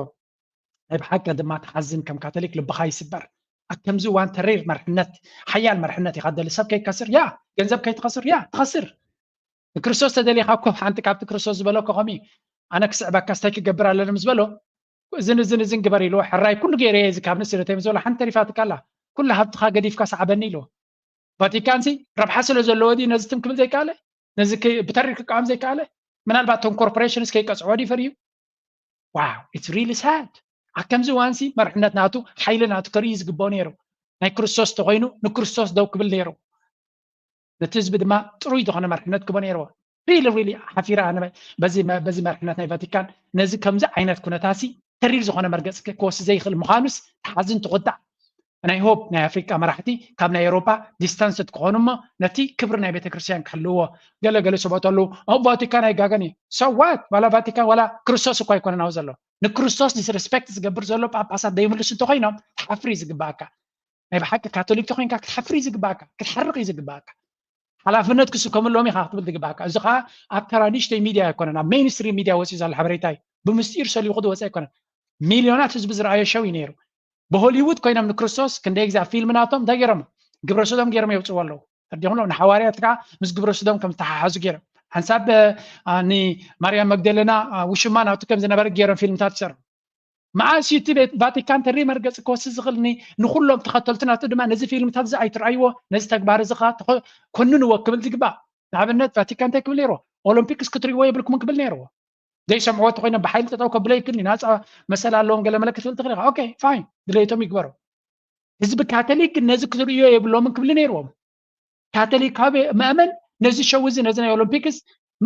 ናይ ብሓቂ ድማ ትሓዝን፣ ከም ካቶሊክ ልብኻ ይስበር። ኣብ ከምዚ እዋን ተሪር መርሕነት፣ ሓያል መርሕነት ኢኻ ደሊ። ሰብ ከይከስር ያ፣ ገንዘብ ከይትኸስር ያ ትኸስር። ንክርስቶስ ተደሊኻ እኮ ሓንቲ ካብቲ ክርስቶስ ዝበለኮ ከምኡ እዩ። ኣነ ክስዕበካ ስታይ ክገብር ኣለኒ ምስ በሎ፣ እዝን እዝን እዝን ግበር ኢልዎ። ሕራይ ኩሉ ገይረ እየ፣ እዚ ካብ ንእስነተይ ምስ በሎ ሓንቲ ተሪፋትካ ኣላ። ኩሉ ሃብትኻ ገዲፍካ ሰዓበኒ ኢልዎ። ቫቲካን ሲ ረብሓ ስለ ዘለዎ ድዩ ነዚ ትም ክብል ዘይከኣለ? ነዚ ብተሪር ክቃወም ዘይከኣለ? ምናልባት እቶም ኮርፖሬሽንስ ከይቀፅዕዎ ድዩ ፈርዩ? Wow, it's really sad። ኣብ ከምዚ እዋንሲ መርሕነት ናቱ ሓይሊ ናቱ ከርኢ ዝግብኦ ነይሩ። ናይ ክርስቶስ ተኮይኑ ንክርስቶስ ደው ክብል ነይሩ። ነቲ ህዝቢ ድማ ጥሩይ ዝኾነ መርሕነት ክቦ ነይርዎ። Really, really ሓፊረ ኣነ በዚ መርሕነት ናይ ቫቲካን። ነዚ ከምዚ ዓይነት ኩነታሲ ተሪር ዝኾነ መርገፂ ክወስድ ዘይኽእል ምዃኑስ ትሓዝን ትኹዳዕ። ናይ ሆፕ ናይ ኣፍሪቃ መራሕቲ ካብ ናይ ኤውሮፓ ዲስታንስድ ክኾኑ እሞ ነቲ ክብሪ ናይ ቤተክርስትያን ክሕልዎ። ገለገለ ሰባት ኣለዉ ኣብ ቫቲካን ኣይጋገን እዩ። ሰዋት ዋላ ቫቲካን ዋላ ክርስቶስ እኳ ኣይኮነን ኣብኡ ዘሎ። ንክርስቶስ ዲስረስፔክት ዝገብር ዘሎ ጳጳሳት ዘይምልሱ እንተኮይኖም ትሓፍር እዩ ዝግባእካ። ናይ ብሓቂ ካቶሊክ ተኮይንካ ክትሓፍር እዩ ዝግባእካ፣ ክትሓርቕ እዩ ዝግባእካ። ሓላፍነት ክስከምሎም ኢኻ ክትብል ዝግባእካ። እዚ ከዓ ኣብ ተራ ንእሽተይ ሚድያ ኣይኮነን፣ ኣብ ሜይንስትሪም ሚድያ ወፂኡ ዘሎ ሓበሬታ እዩ። ብምስጢር ሰሊኹ ዝወፀ ኣይኮነን። ሚልዮናት ህዝቢ ዝረኣዮ ሸው እዩ ነይሩ። ብሆሊውድ ኮይኖም ንክርስቶስ ክንደይ ግዜ ኣብ ፊልም ናቶም እንታይ ገይሮም ግብረ ሰዶም ገይሮም የውፅዎ ኣለዉ። ተርዲኹም ንሓዋርያት ከዓ ምስ ግብረ ሰዶም ከም ዝተሓሓዙ ገይሮም ሓንሳብ ንማርያም መግደለና ውሽማ ናቱ ከም ዝነበረ ገይሮም ፊልምታት ይሰርሑ። መዓስ እዩ እቲ ቤት ቫቲካን ተሪ መርገፂ ክወስድ ዝኽእል? ንኩሎም ተኸተልቲ ናቱ ድማ ነዚ ፊልምታት እዚ ኣይትረኣይዎ፣ ነዚ ተግባር እዚ ከዓ ኮንንዎ ክብል ዝግባእ። ንኣብነት ቫቲካን እንታይ ክብል ነይርዎ? ኦሎምፒክስ ክትርእይዎ የብልኩምን ክብል ነይርዎ። ዘይሰምዕዎ ተኮይኖም ብሓይሊ ጠጠው ከብሎ ይክእል፣ ናፃ መሰል ኣለዎም ገለ መለ ክትብል ትኽእል ኢኻ። ኦኬ ፋይን፣ ድሌቶም ይግበሩ። ህዝቢ ካቶሊክ ግን ነዚ ክትርእዮ የብሎምን ክብል ነይርዎም። ካቶሊካዊ ምእመን ነዚ ሸው እዚ ነዚ ናይ ኦሎምፒክስ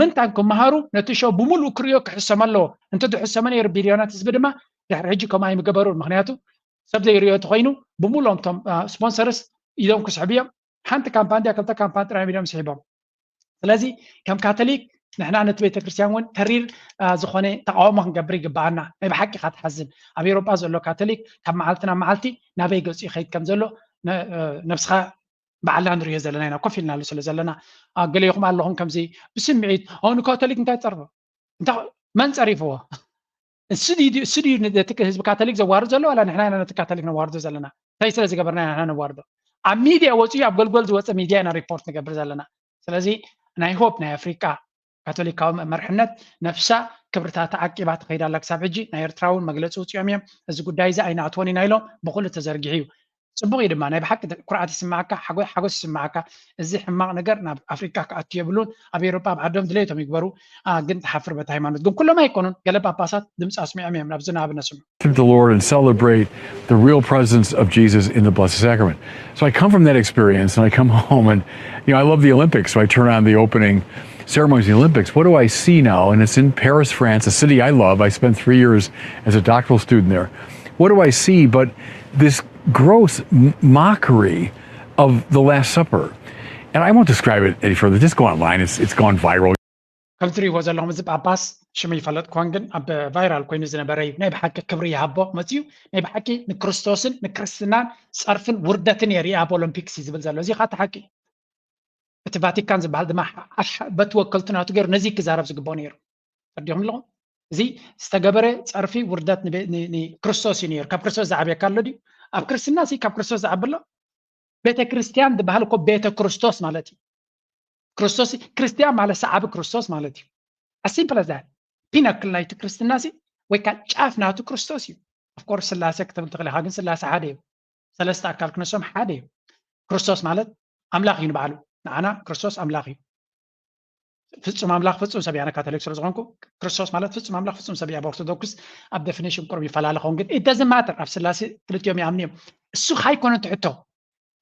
ምንታን ክመሃሩ ነቲ ሸው ብምሉእ ክርእዮ ክሕሰም ኣለዎ። እንተ ዝሕሰመ ነይሩ ቢልዮናት ህዝቢ ድማ ድሕሪ ሕጂ ከምኡ ኣይምገበሩን። ምክንያቱ ሰብ ዘይርእዮ ተኮይኑ ብምሉኦም እቶም ስፖንሰርስ ኢዶም ክስሕቡ እዮም። ሓንቲ ካምፓን ድያ ክልተ ካምፓን ጥራይ እዮም ኢዶም ስሒቦም። ስለዚ ከም ካቶሊክ ንሕና ነቲ ቤተክርስትያን እውን ተሪር ዝኾነ ተቃውሞ ክንገብር ይግበኣና። ናይ ብሓቂ ኢኻ ትሓዝን። ኣብ ኤውሮጳ ዘሎ ካቶሊክ ካብ መዓልቲ ናብ መዓልቲ ናበይ ገፁ ይኸይድ ከም ዘሎ ነብስኻ ባዕልና ንሪኦ ዘለና ኢና፣ ኮፍ ኢልናሉ ስለ ዘለና። ገለኹም ኣለኹም ከምዚ ብስምዒት ኣው ንካቶሊክ እንታይ ትፀርፉ? መን ፀሪፍዎ? እሱ ድዩ ነቲ ህዝቢ ካቶሊክ ዘዋርድ ዘሎ ዋላ ንሕና ኢና ነቲ ካቶሊክ ነዋርዶ ዘለና? እንታይ ስለ ዝገበርና ኢና ንሕና ነዋርዶ? ኣብ ሚድያ ወፂኡ ኣብ ጎልጎል ዝወፀ ሚድያ ኢና ሪፖርት ንገብር ዘለና። ስለዚ ናይ ሆፕ ናይ ኣፍሪቃ ካቶሊካዊ መርሕነት ነፍሳ ክብርታታ ዓቂባ ትኸይድ ኣላ ክሳብ ሕጂ። ናይ ኤርትራ እውን መግለፂ ውፅኦም እዮም። እዚ ጉዳይ እዚ ኣይንኣትዎን ኢና ኢሎም ብኩሉ ተዘርጊሑ እዩ። ፅቡቅ እዩ ድማ ናይ ብሓቂ ኩርዓት ይስማዓካ፣ ሓጎስ ይስማዓካ። እዚ ሕማቅ ነገር ናብ ኣፍሪቃ ክኣቱ የብሉን። ኣብ ኤውሮጳ ኣብ ዓዶም ድሌቶም ይግበሩ። ግን ትሓፍር በቲ ሃይማኖት ግን ኩሎም ኣይኮኑን። ገለ ጳጳሳት ድምፂ ኣስሚዖም እዮም። ናብዚ ንኣብነት ስምዑ። Worship the Lord and celebrate the real presence of Jesus in the Blessed Sacrament. So I come from that experience and I come home and, you know, I love the Olympics. So I turn on the opening ceremonies of the Olympics. What do I see now? And it's in Paris, France, a city I love. I spent three years as a doctoral student there. What do I see but this gross mockery of the Last Supper? And I won't describe it any further. Just go online. It's, it's gone viral. ከም ትሪእዎ ዘለኹም እዚ ጳጳስ ሽሙ ይፈለጥ ኮን ግን ኣብ ቫይራል ኮይኑ ዝነበረ እዩ። ናይ ብሓቂ ክብሪ ይሃቦ መፅዩ ናይ ብሓቂ ንክርስቶስን ንክርስትናን ፀርፍን ውርደትን እየ ሪኣ ኣብ ኦሎምፒክስ እዩ ዝብል ዘሎ። እዚ ከዓ እቲ ሓቂ እዩ። እቲ ቫቲካን ዝበሃል ድማ በቲ ወከልቱ ናቱ ገይሩ ነዚ ክዛረብ ዝግብኦ ነይሩ። ፈርዲኹም ኣለኹም። እዚ ዝተገበረ ፀርፊ ውርደት ንክርስቶስ እዩ ነይሩ። ካብ ክርስቶስ ዝዓብየካ ኣሎ ድዩ? ኣብ ክርስትና ሲ ካብ ክርስቶስ ዝዓቢ ኣሎ? ቤተ ክርስቲያን ዝበሃል እኮ ቤተ ክርስቶስ ማለት እዩ። ክርስቶስ ክርስትያን ማለት ሰዓቢ ክርስቶስ ማለት እዩ። ኣሲምፕል ዛ ፒናክል ናይቲ ክርስትና ሲ ወይ ከዓ ጫፍ ናቱ ክርስቶስ እዩ። ኦፍኮርስ ስላሴ ክትብል ትኽእል ኢኻ፣ ግን ስላሴ ሓደ እዩ። ሰለስተ ኣካል ክነሶም ሓደ እዩ። ክርስቶስ ማለት ኣምላኽ እዩ ንባዕሉ። ንዓና ክርስቶስ ኣምላኽ እዩ። ፍጹም ኣምላኽ ፍጹም ሰብ እያ። ኣነ ካቶሊክ ስለ ዝኾንኩ ክርስቶስ ማለት ፍጹም ኣምላኽ ፍጹም ሰብ እያ። ብኦርቶዶክስ ኣብ ዴፊኒሽን ቁሩብ ይፈላለ ኸውን፣ ግን ኢት ዳዝንት ማተር። ኣብ ስላሴ ክልቲኦም ይኣምኑ እዮም። እሱ ካይኮነ ትሕቶ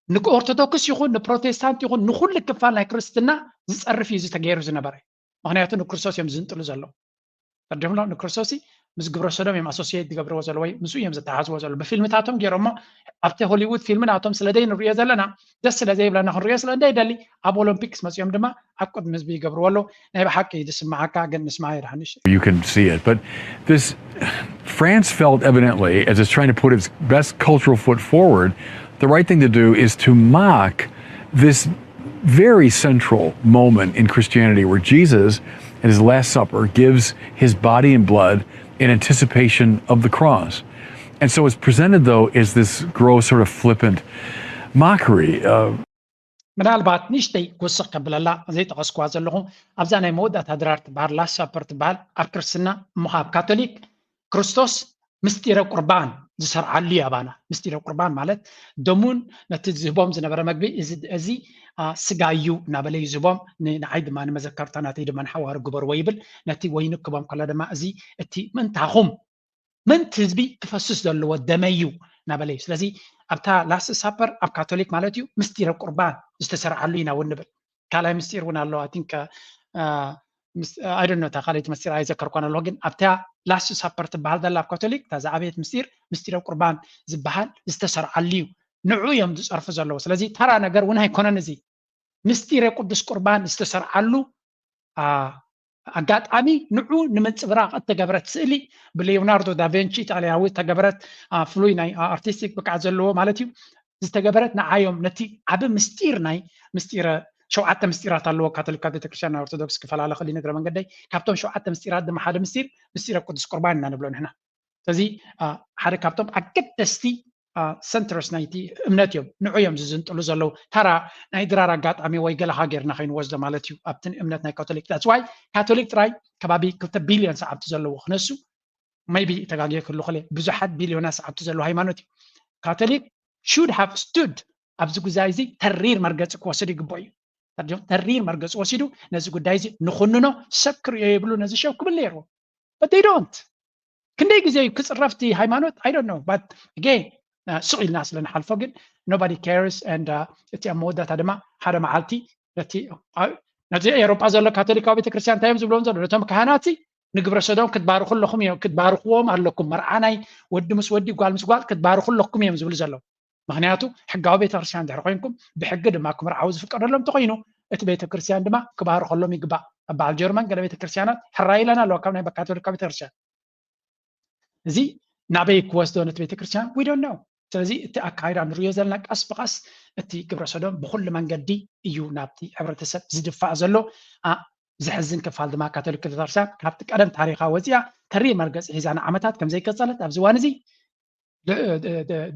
ንኦርቶዶክስ ይኹን ንፕሮቴስታንት ይኹን ንኹሉ ክፋል ናይ ክርስትና ዝጸርፍ እዩ እዚ ተገይሩ ዝነበረ። ምኽንያቱ ንክርስቶስ እዮም ዝንጥሉ ዘለዉ። ተርዲምሎ ንክርስቶስ ምስ ግብረ ሰዶም እዮም ኣሶሲየት ዝገብርዎ ዘለዉ ወይ ምስኡ እዮም ዘተሓዝዎ ዘለዉ። ብፊልምታቶም ገይሮሞ ኣብቲ ሆሊውድ ፊልሚ ናቶም ስለ ዘይንሪኦ ዘለና ደስ ስለ ዘይብለና ክንሪኦ ስለ እንደይደሊ ኣብ ኦሎምፒክስ መፂኦም ድማ ኣብ ቅድሚ ህዝቢ ይገብርዎ ኣለዉ። ናይ ብሓቂ ዝስምዓካ ግን ንስምዓ የድሓንሽ። You can see it. But this France felt evidently, as it's trying to put its best cultural foot forward, the right thing to do is to mock this very central moment in Christianity where Jesus at his Last Supper gives his body and blood in anticipation of the cross. And so it's presented, though, as this gross, sort of flippant mockery. Uh, ምናልባት ንእሽተይ ክውስኽ ከብለላ ዘይጠቐስኩዋ ዘለኹ ኣብዛ ናይ መወዳእታ ድራር ትበሃል ላስት ሳፐር ትበሃል ኣብ ክርስትና እሞ ኣብ ካቶሊክ ክርስቶስ ምስጢረ ቁርባን ዝሰርዓሉ እዩ ኣባና። ምስጢረ ቁርባን ማለት ደሙን ነቲ ዝህቦም ዝነበረ መግቢ እዚ ስጋ እዩ እናበለ እዩ ዝህቦም። ንዓይ ድማ ንመዘከርታ ናተይ ድማ ንሓዋሩ ግበርዎ ይብል። ነቲ ወይኒ ክቦም ከሎ ድማ እዚ እቲ ምእንታኹም ምእንቲ ህዝቢ ክፈስስ ዘለዎ ደመይ እዩ እናበለ እዩ። ስለዚ ኣብታ ላስት ሳፐር ኣብ ካቶሊክ ማለት እዩ ምስጢረ ቁርባን ዝተሰርዓሉ ኢና እውን ንብል። ካልኣይ ምስጢር እውን ኣሎ። ኣይ ቲንክ ኣይ ዶንት ኖ እታ ካልኣይቲ ምስጢር ኣይዘከርኳን ኣለኹ፣ ግን ኣብታ ላስት ሳፐር ትበሃል ዘላ ኣብ ካቶሊክ እታ ዝዓበየት ምስጢር ምስጢረ ቁርባን ዝበሃል ዝተሰርዓሉ እዩ። ንዑ እዮም ዝፀርፉ ዘለዉ። ስለዚ ተራ ነገር እውን ኣይኮነን። እዚ ምስጢረ ቅዱስ ቁርባን ዝተሰርዓሉ ኣጋጣሚ ንዑ ንምንፅብራቕ እተገብረት ስእሊ ብሌዮናርዶ ዳቬንቺ ኢጣልያዊ እተገብረት ፍሉይ ናይ ኣርቲስቲክ ብቅዓት ዘለዎ ማለት እዩ ዝተገበረት ንዓዮም ነቲ ዓቢ ምስጢር ናይ ምስጢረ ሸውዓተ ምስጢራት ኣለዎ ካቶሊካት ቤተክርስትያን ናይ ኦርቶዶክስ ክፈላለ ክእል ንግረ መንገደይ ካብቶም ሸውዓተ ምስጢራት ድማ ሓደ ምስጢር ምስጢረ ቅዱስ ቁርባን ኢና ንብሎ ንሕና ስለዚ ሓደ ካብቶም ኣገደስቲ ሰንትረስ ናይቲ እምነት እዮም ንዑ እዮም ዝዝንጥሉ ዘለዉ ተራ ናይ ድራር ኣጋጣሚ ወይ ገለኻ ጌርና ከይንወስዶ ማለት እዩ ኣብቲ እምነት ናይ ካቶሊክ that's why ካቶሊክ ጥራይ ከባቢ ክልተ ቢልዮን ሰዓብቲ ዘለዎ ክነሱ maybe ተጋግየ ክህሉ ክለ ብዙሓት ቢልዮናት ሰዓብቲ ዘለዎ ሃይማኖት እዩ ካቶሊክ should have stood ኣብዚ ጉዳይ እዚ ተሪር መርገፂ ክወስድ ይግብኦ እዩ ተሪር መርገፂ ወሲዱ ነዚ ጉዳይ እዚ ንኹንኖ ሰብ ክርእዮ የብሉ ነዚ ሸው ክብል ነይርዎ but they don't ክንደይ ግዜ እዩ ክፅረፍቲ ሃይማኖት I don't know but again ስቕ ኢልና ስለ ንሓልፎ ግን nobody cares and እቲ ኣብ መወዳእታ ድማ ሓደ መዓልቲ ነቲ ነዚ ኤሮጳ ዘሎ ካቶሊካዊ ቤተክርስትያን እንታይ እዮም ዝብሎም ዘሎ ነቶም ካህናት ንግብረ ሰዶም ክትባርኹ ኣለኹም እዮም ክትባርኽዎም ኣለኩም መርዓ ናይ ወዲ ምስ ወዲ ጓል ምስ ጓል ክትባርኹ ኣለኩም እዮም ዝብሉ ዘለዉ ምኽንያቱ ሕጋዊ ቤተክርስትያን ድሕሪ ኮይንኩም ብሕጊ ድማ ክምርዓው ዝፍቀደሎም እንተኮይኑ እቲ ቤተክርስትያን ድማ ክባርኸሎም ይግባእ ኣብ በዓል ጀርመን ገለ ቤተክርስትያናት ሕራይ ኢለን ኣለዋ ካብ ናይ ካቶሊካ ቤተክርስትያን እዚ ናበይ ክወስዶ ነቲ ቤተክርስትያን we don't know ስለዚ እቲ ኣካይዳ ንሪኦ ዘለና ቀስ ብቐስ እቲ ግብረ ሰዶም ብኩሉ መንገዲ እዩ ናብቲ ሕብረተሰብ ዝድፋእ ዘሎ ዘሕዝን ክፋል ድማ ካቶሊክ ቤተክርስትያን ካብቲ ቀደም ታሪኻ ወፂኣ ተሪር መርገፂ ሒዛ ንዓመታት ከም ዘይቀፀለት ኣብዚ እዋን እዚ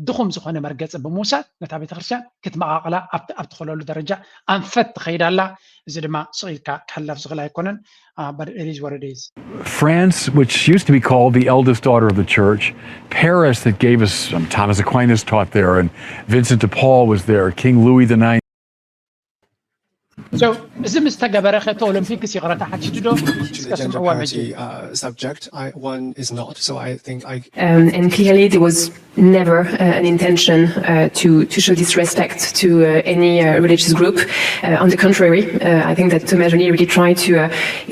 ድኹም ዝኾነ መርገፂ ብምውሳድ ነታ ቤተክርስትያን ክትመቓቕላ ኣብ ትኽእለሉ ደረጃ ኣንፈት ትኸይድ ኣላ እዚ ድማ ስቕ ኢልካ ክሕለፍ ዝኽእል ኣይኮነን but it is what it is France, which used to be called the eldest daughter of the church, Paris, that gave us um, Thomas Aquinas taught there, and Vincent de Paul was there, King Louis the Ninth. So, እዚ ምስ ተገበረ ከቶ ኦሎምፒክስ ይቕረታ ሓቲቱ ዶ To the gender parity uh, subject, I, one is not. So I think I Um, and clearly, there was never uh, an intention uh, to, to show disrespect to uh, any uh, religious group. Uh, on the contrary, uh, I think that Thomas Joly really tried to uh,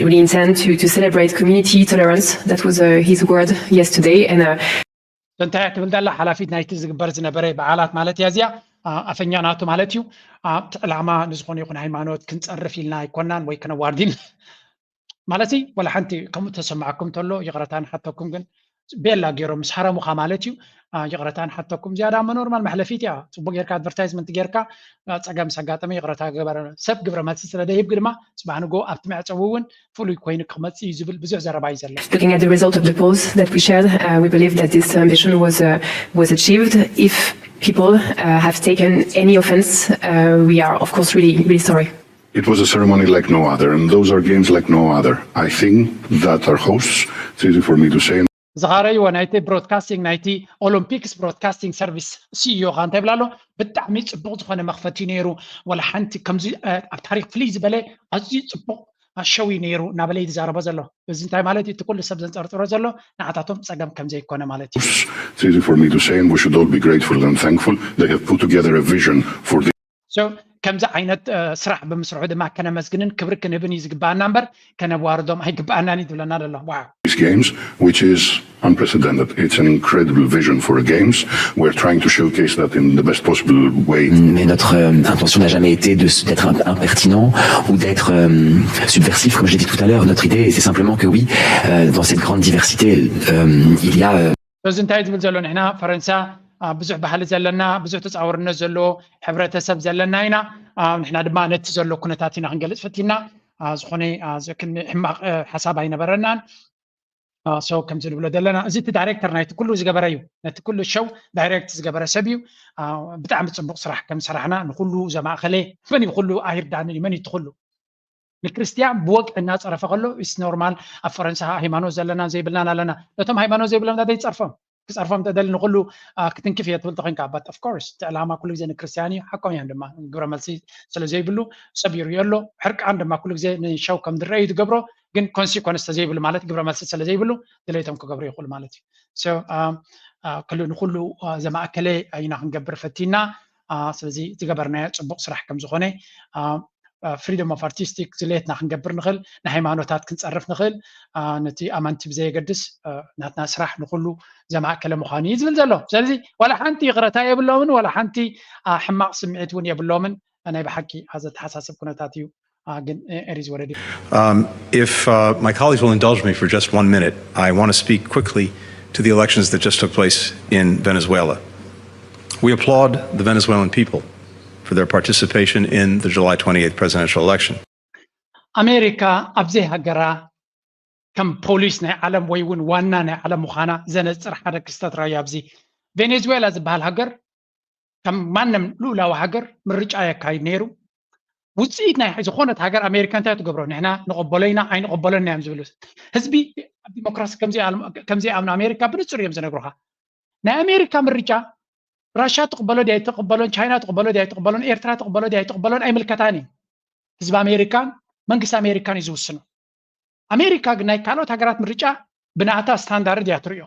really intend to, to celebrate community tolerance. That was uh, his word yesterday. And uh, እንታይ ትብል ዘላ ሓላፊት ናይቲ ዝግበር ዝነበረ በዓላት ማለት እያ እዚኣ ኣፈኛ ናቱ ማለት እዩ ኣብቲ ዕላማ ንዝኾነ ይኹን ሃይማኖት ክንፀርፍ ኢልና ኣይኮናን ወይ ከነዋርድ ኢልና ማለት ወላ ሓንቲ ከምኡ ተሰማዕኩም ተሎ ይቕረታ ንሓተኩም ግን ቤላ ገይሮም ምስ ሃረሙኻ ማለት እዩ ይቕረታ ንሓተኩም ዝያዳ እሞ ኖርማል መሕለፊት እያ ፅቡቅ ጌርካ ኣድቨርታይዝመንት ጌርካ ፀገም ምስ ኣጋጠመ ይቕረታ ገበረ ሰብ ግብረ መልሲ ስለ ደይህብ ድማ ፅባሕ ንጎ ኣብቲ መዕፀዊ እውን ፍሉይ ኮይኑ ክመፅእ እዩ ዝብል ብዙሕ ዘረባ እዩ ዘሎ Looking at the result of the polls that we shared, uh, we believe that this ambition was uh, was achieved. If people uh, have taken any offense, uh, we are of course really really sorry. It was a ceremony like no other, and those are games like no other. I think that our hosts, it's easy for me to say, ዝኻረይዎ ናይቲ ብሮድካስቲንግ ናይቲ ኦሎምፒክስ ብሮድካስቲንግ ሰርቪስ ሲኢኦ ካ እንታይ ብላ ኣሎ? ብጣዕሚ ፅቡቕ ዝኾነ መኽፈቲ ነይሩ። ወላ ሓንቲ ከምዚ ኣብ ታሪክ ፍልይ ዝበለ ኣዝዩ ፅቡቕ ሸው እዩ ነይሩ እናበለ እዩ ዝዛረቦ ዘሎ። እዚ እንታይ ማለት እዩ? እቲ ኩሉ ሰብ ዘንፀርፅሮ ዘሎ ንዓታቶም ፀገም ከም ዘይኮነ ማለት እዩ። It's easy for me to say, and we should all be grateful and thankful they have put together a vision for the So ከምዚ ዓይነት ስራሕ ብምስርሑ ድማ ከነመስግንን ክብሪ ክንህብን እዩ ዝግባኣና እምበር ከነዋርዶም ኣይግባኣናን እዩ ዝብለና ዘሎ። Wow. These games, which is unprecedented. It's an incredible vision for the games. We're trying to showcase that in the best possible way. Mais notre euh, intention n'a jamais été de- d'être im- impertinent ou d'être euh, subversif, comme je l'ai dit tout à l'heure. Notre idée, c'est simplement que oui, euh, dans cette grande diversité, euh, il y a euh, እዚ እንታይ ዝብል ዘሎ? ንሕና ፈረንሳ ብዙሕ ባህሊ ዘለና፣ ብዙሕ ተፃወርነት ዘለዎ ሕብረተሰብ ዘለና ኢና። ንሕና ድማ ነቲ ዘሎ ኩነታት ኢና ክንገልፅ ፈቲና። ዝኾነ ሕማቕ ሓሳብ ኣይነበረናን። So ከምዚ ንብሎ ዘለና፣ እዚ እቲ ዳይሬክተር ናይቲ ኩሉ ዝገበረ እዩ። ነቲ ኩሉ ሸው ዳይሬክት ዝገበረ ሰብ እዩ። ብጣዕሚ ፅቡቕ ስራሕ ከም ሰራሕና ንኩሉ ዘማእኸለ፣ መን እዩ ኩሉ ኣይርዳንን እዩ። መን እዩ እቲ ኩሉ ንክርስትያን ብወግዒ እናፀረፈ ከሎ ኢስ ኖርማል። ኣብ ፈረንሳ ሃይማኖት ዘለና ዘይብልናን ኣለና። ነቶም ሃይማኖት ዘይብሎም እንታይ ይፀርፎም? ክፀርፎም ተደሊ ንኩሉ ክትንክፍ እየ ትብል ተኮንካ፣ but of course እቲ ዕላማ ኩሉ ግዜ ንክርስትያን እዩ። ሓቆም እዮም ድማ፣ ግብረ መልሲ ስለ ዘይብሉ ሰብ ይርእዮ ኣሎ። ሕርቃን ድማ ኩሉ ግዜ ንሸው ከም ዝረኣዩ ትገብሮ፣ ግን ኮንሲኮንስ ተዘይብሉ ማለት ግብረ መልሲ ስለ ዘይብሉ ድሌቶም ክገብሩ ይኽእሉ ማለት እዩ። So ክሉ ንኩሉ ዘማእከለ ኢና ክንገብር ፈቲና። ስለዚ ዝገበርናዮ ፅቡቕ ስራሕ ከም ዝኾነ፣ freedom of artistic ድሌትና ክንገብር ንኽእል፣ ንሃይማኖታት ክንፀርፍ ንኽእል። ነቲ ኣመንቲ ብዘየገድስ ናትና ስራሕ ንኩሉ ዘማእከለ ምዃኑ እዩ ዝብል ዘሎ። ስለዚ ዋላ ሓንቲ ይቕረታ የብሎምን፣ ዋላ ሓንቲ ሕማቕ ስምዒት እውን የብሎምን። ናይ ብሓቂ ኣዘተሓሳስብ ኩነታት እዩ። ግን it is what it is. Um, if uh, my colleagues will indulge me for just one minute, I want to speak quickly to the elections that just took place in Venezuela. We applaud the Venezuelan people for their participation in the July twenty-eighth presidential election. ኣሜሪካ ኣብዘይ ሃገራ ከም ፖሊስ ናይ ዓለም ወይ እውን ዋና ናይ ዓለም ምዃና ዘነፅር ሓደ ክስተት ራዩ ኣብዚ። ቬኔዙዌላ ዝበሃል ሃገር ከም ማንም ልኡላዊ ሃገር ምርጫ የካይድ ነይሩ። ውፅኢት ናይ ዝኾነት ሃገር ኣሜሪካ እንታይ ትገብሮ? ንሕና ንቐበሎ ኢና ኣይንቐበሎን እዮም ዝብሉ። ህዝቢ ኣብ ዲሞክራሲ ከም ዘይኣምኑ ኣሜሪካ ብንፁር እዮም ዝነግሩኻ። ናይ ኣሜሪካ ምርጫ ራሻ ትቕበሎ ድያ ኣይትቕበሎን፣ ቻይና ትቕበሎ ድያ ኣይትቕበሎን፣ ኤርትራ ትቕበሎ ድያ ኣይትቕበሎን ኣይምልከታን እዩ። ህዝቢ ኣሜሪካን መንግስቲ ኣሜሪካን እዩ ዝውስኖ። ኣሜሪካ ግን ናይ ካልኦት ሃገራት ምርጫ ብናታ ስታንዳርድ እያ ትሪኦ።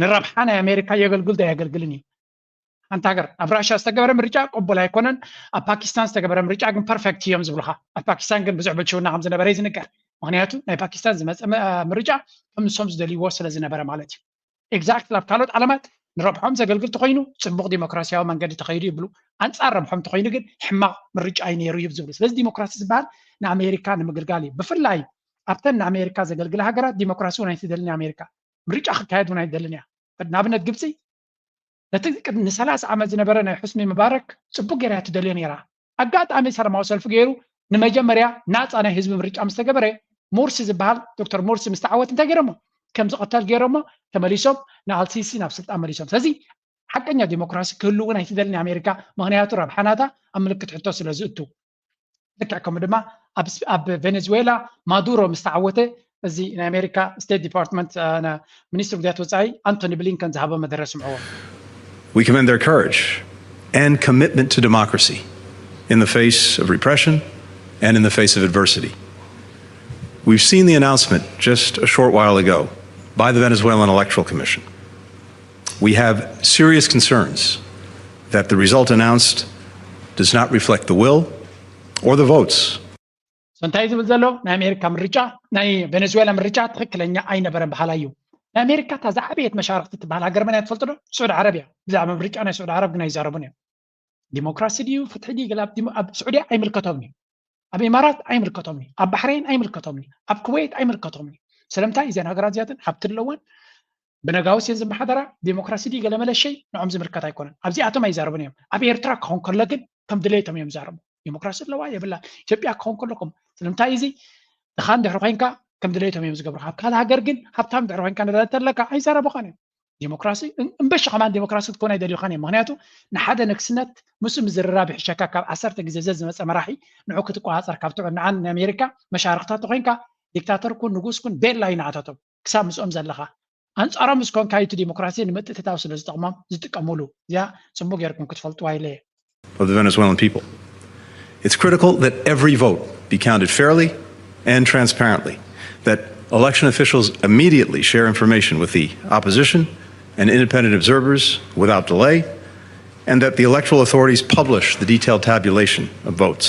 ንረብሓ ናይ ኣሜሪካ የገልግል ዶ ኣየገልግልን እዩ። ሓንቲ ሃገር ኣብ ራሻ ዝተገበረ ምርጫ ቅቡል ኣይኮነን። ኣብ ፓኪስታን ዝተገበረ ምርጫ ግን ፐርፌክት እዮም ዝብሉኻ። ኣብ ፓኪስታን ግን ብዙሕ ብልሽውና ከም ዝነበረ እዩ ዝንገር። ምክንያቱ ናይ ፓኪስታን ዝመፀ ምርጫ ከም ንሶም ዝደልይዎ ስለ ዝነበረ ማለት እዩ። ኤግዛክትሊ ኣብ ካልኦት ዓለማት ንረብሖም ዘገልግል ተኮይኑ ፅቡቅ ዲሞክራሲያዊ መንገዲ ተኸይዱ ይብሉ። ኣንፃር ረብሖም ተኮይኑ ግን ሕማቕ ምርጫ እዩ ነይሩ እዩ ዝብሉ። ስለዚ ዲሞክራሲ ዝበሃል ንኣሜሪካ ንምግልጋል እዩ። ብፍላይ ኣብተን ንኣሜሪካ ዘገልግላ ሃገራት ዲሞክራሲ እውን ኣይትደልን ኣሜሪካ። ምርጫ ክካየድ እውን ኣይትደልን እያ። ንኣብነት ግብፂ ነቲ ቅድሚ ሰላሳ ዓመት ዝነበረ ናይ ሑስኒ ምባረክ ፅቡቅ ገይራ እያ ትደልዮ ነይራ። ኣጋጣሚ ሰላማዊ ሰልፊ ገይሩ ንመጀመርያ ናፃ ናይ ህዝቢ ምርጫ ምስ ተገበረ፣ ሙርሲ ዝበሃል ዶክተር ሙርሲ ምስ ተዓወት እንታይ ገይሮሞ? ከም ዝቐተል ገይሮሞ፣ ተመሊሶም ንኣልሲሲ ናብ ስልጣን መሊሶም። ስለዚ ሓቀኛ ዲሞክራሲ ክህሉ እውን ኣይትደልን ኣሜሪካ፣ ምክንያቱ ረብሓ ናታ ኣብ ምልክት ሕቶ ስለ ዝእቱ። ልክዕ ከምኡ ድማ ኣብ ቬኔዙዌላ ማዱሮ ምስ ተዓወተ፣ እዚ ናይ ኣሜሪካ ስቴት ዲፓርትመንት ሚኒስትር ጉዳያት ወፃኢ ኣንቶኒ ብሊንከን ዝሃቦ መደረ ስምዕዎ። We commend their courage and commitment to democracy in the face of repression and in the face of adversity. We've seen the announcement just a short while ago by the Venezuelan Electoral Commission. We have serious concerns that the result announced does not reflect the will or the votes እንታይ ዝብል ዘሎ? ናይ ኣሜሪካ ምርጫ፣ ናይ ቬኔዙዌላ ምርጫ ትኽክለኛ ኣይነበረን በሃላይ እዩ። ናይ ኣሜሪካ እታ ዝዓበየት መሻርክቲ ትበሃል ሃገር መን እያ ትፈልጡ ዶ? ስዑዲ ዓረብ እያ። ብዛዕባ ምርጫ ናይ ስዑዲ ዓረብ ግን ኣይዛረቡን እዮም። ዲሞክራሲ ድዩ ፍትሒ ድዩ ገለ ኣብ ስዑድያ ኣይምልከቶም እዩ። ኣብ ኢማራት ኣይምልከቶም እዩ። ኣብ ባሕሬን ኣይምልከቶም እዩ። ኣብ ኩዌት ኣይምልከቶም እዩ። ስለምንታይ? እዘን ሃገራት እዚኣተን ሃብቲ ኣለወን፣ ብነጋውስ እየን ዝመሓደራ። ዲሞክራሲ ድዩ ገለ መለሸይ ንዖም ዝምልከት ኣይኮነን። ኣብዚኣቶም ኣይዛረቡን እዮም። ኣብ ኤርትራ ክኸውን ከሎ ግን ከም ድሌቶም እዮም ዝዛረቡ። ዲሞክራሲ ኣለዋ የብላ። ኢትዮጵያ ክኸውን ከሎ ከም ስለምንታይ እዚ ድኻ እንድሕሪ ኮይንካ ከም ድሌቶም እዮም ዝገብሩ። ኣብ ካልእ ሃገር ግን ሃብታም እንድሕሪ ኮይንካ ንብረት ኣለካ ኣይዛረቡኻን እዮም። ዲሞክራሲ እምበሺ ከማን ዲሞክራሲ ክትኮን ኣይደልዩኻን እዮም። ምክንያቱ ንሓደ ንግስነት ምስ ምዝርራብ ይሕሸካ። ካብ ዓሰርተ ግዜ ዘ ዝመፀ መራሒ ንዑ ክትቆፃፀር ካብ ትዑ ንዓን ንኣሜሪካ መሻርክታት ተኮይንካ ዲክታተር ኩን ንጉስ ኩን ቤላ እዩ ንዓታቶም። ክሳብ ምስኦም ዘለኻ ኣንፃሮም ምስ ኮንካ እዩ እቲ ዲሞክራሲ ንምጥትታው ስለ ዝጠቕሞም ዝጥቀሙሉ። እዚኣ ፅቡቅ ጌርኩም ክትፈልጥዋ ኢለ እየ። of the Venezuelan people. It's critical that every vote be counted fairly and transparently, that election officials immediately share information with the opposition and independent observers without delay, and that the electoral authorities publish the detailed tabulation of votes.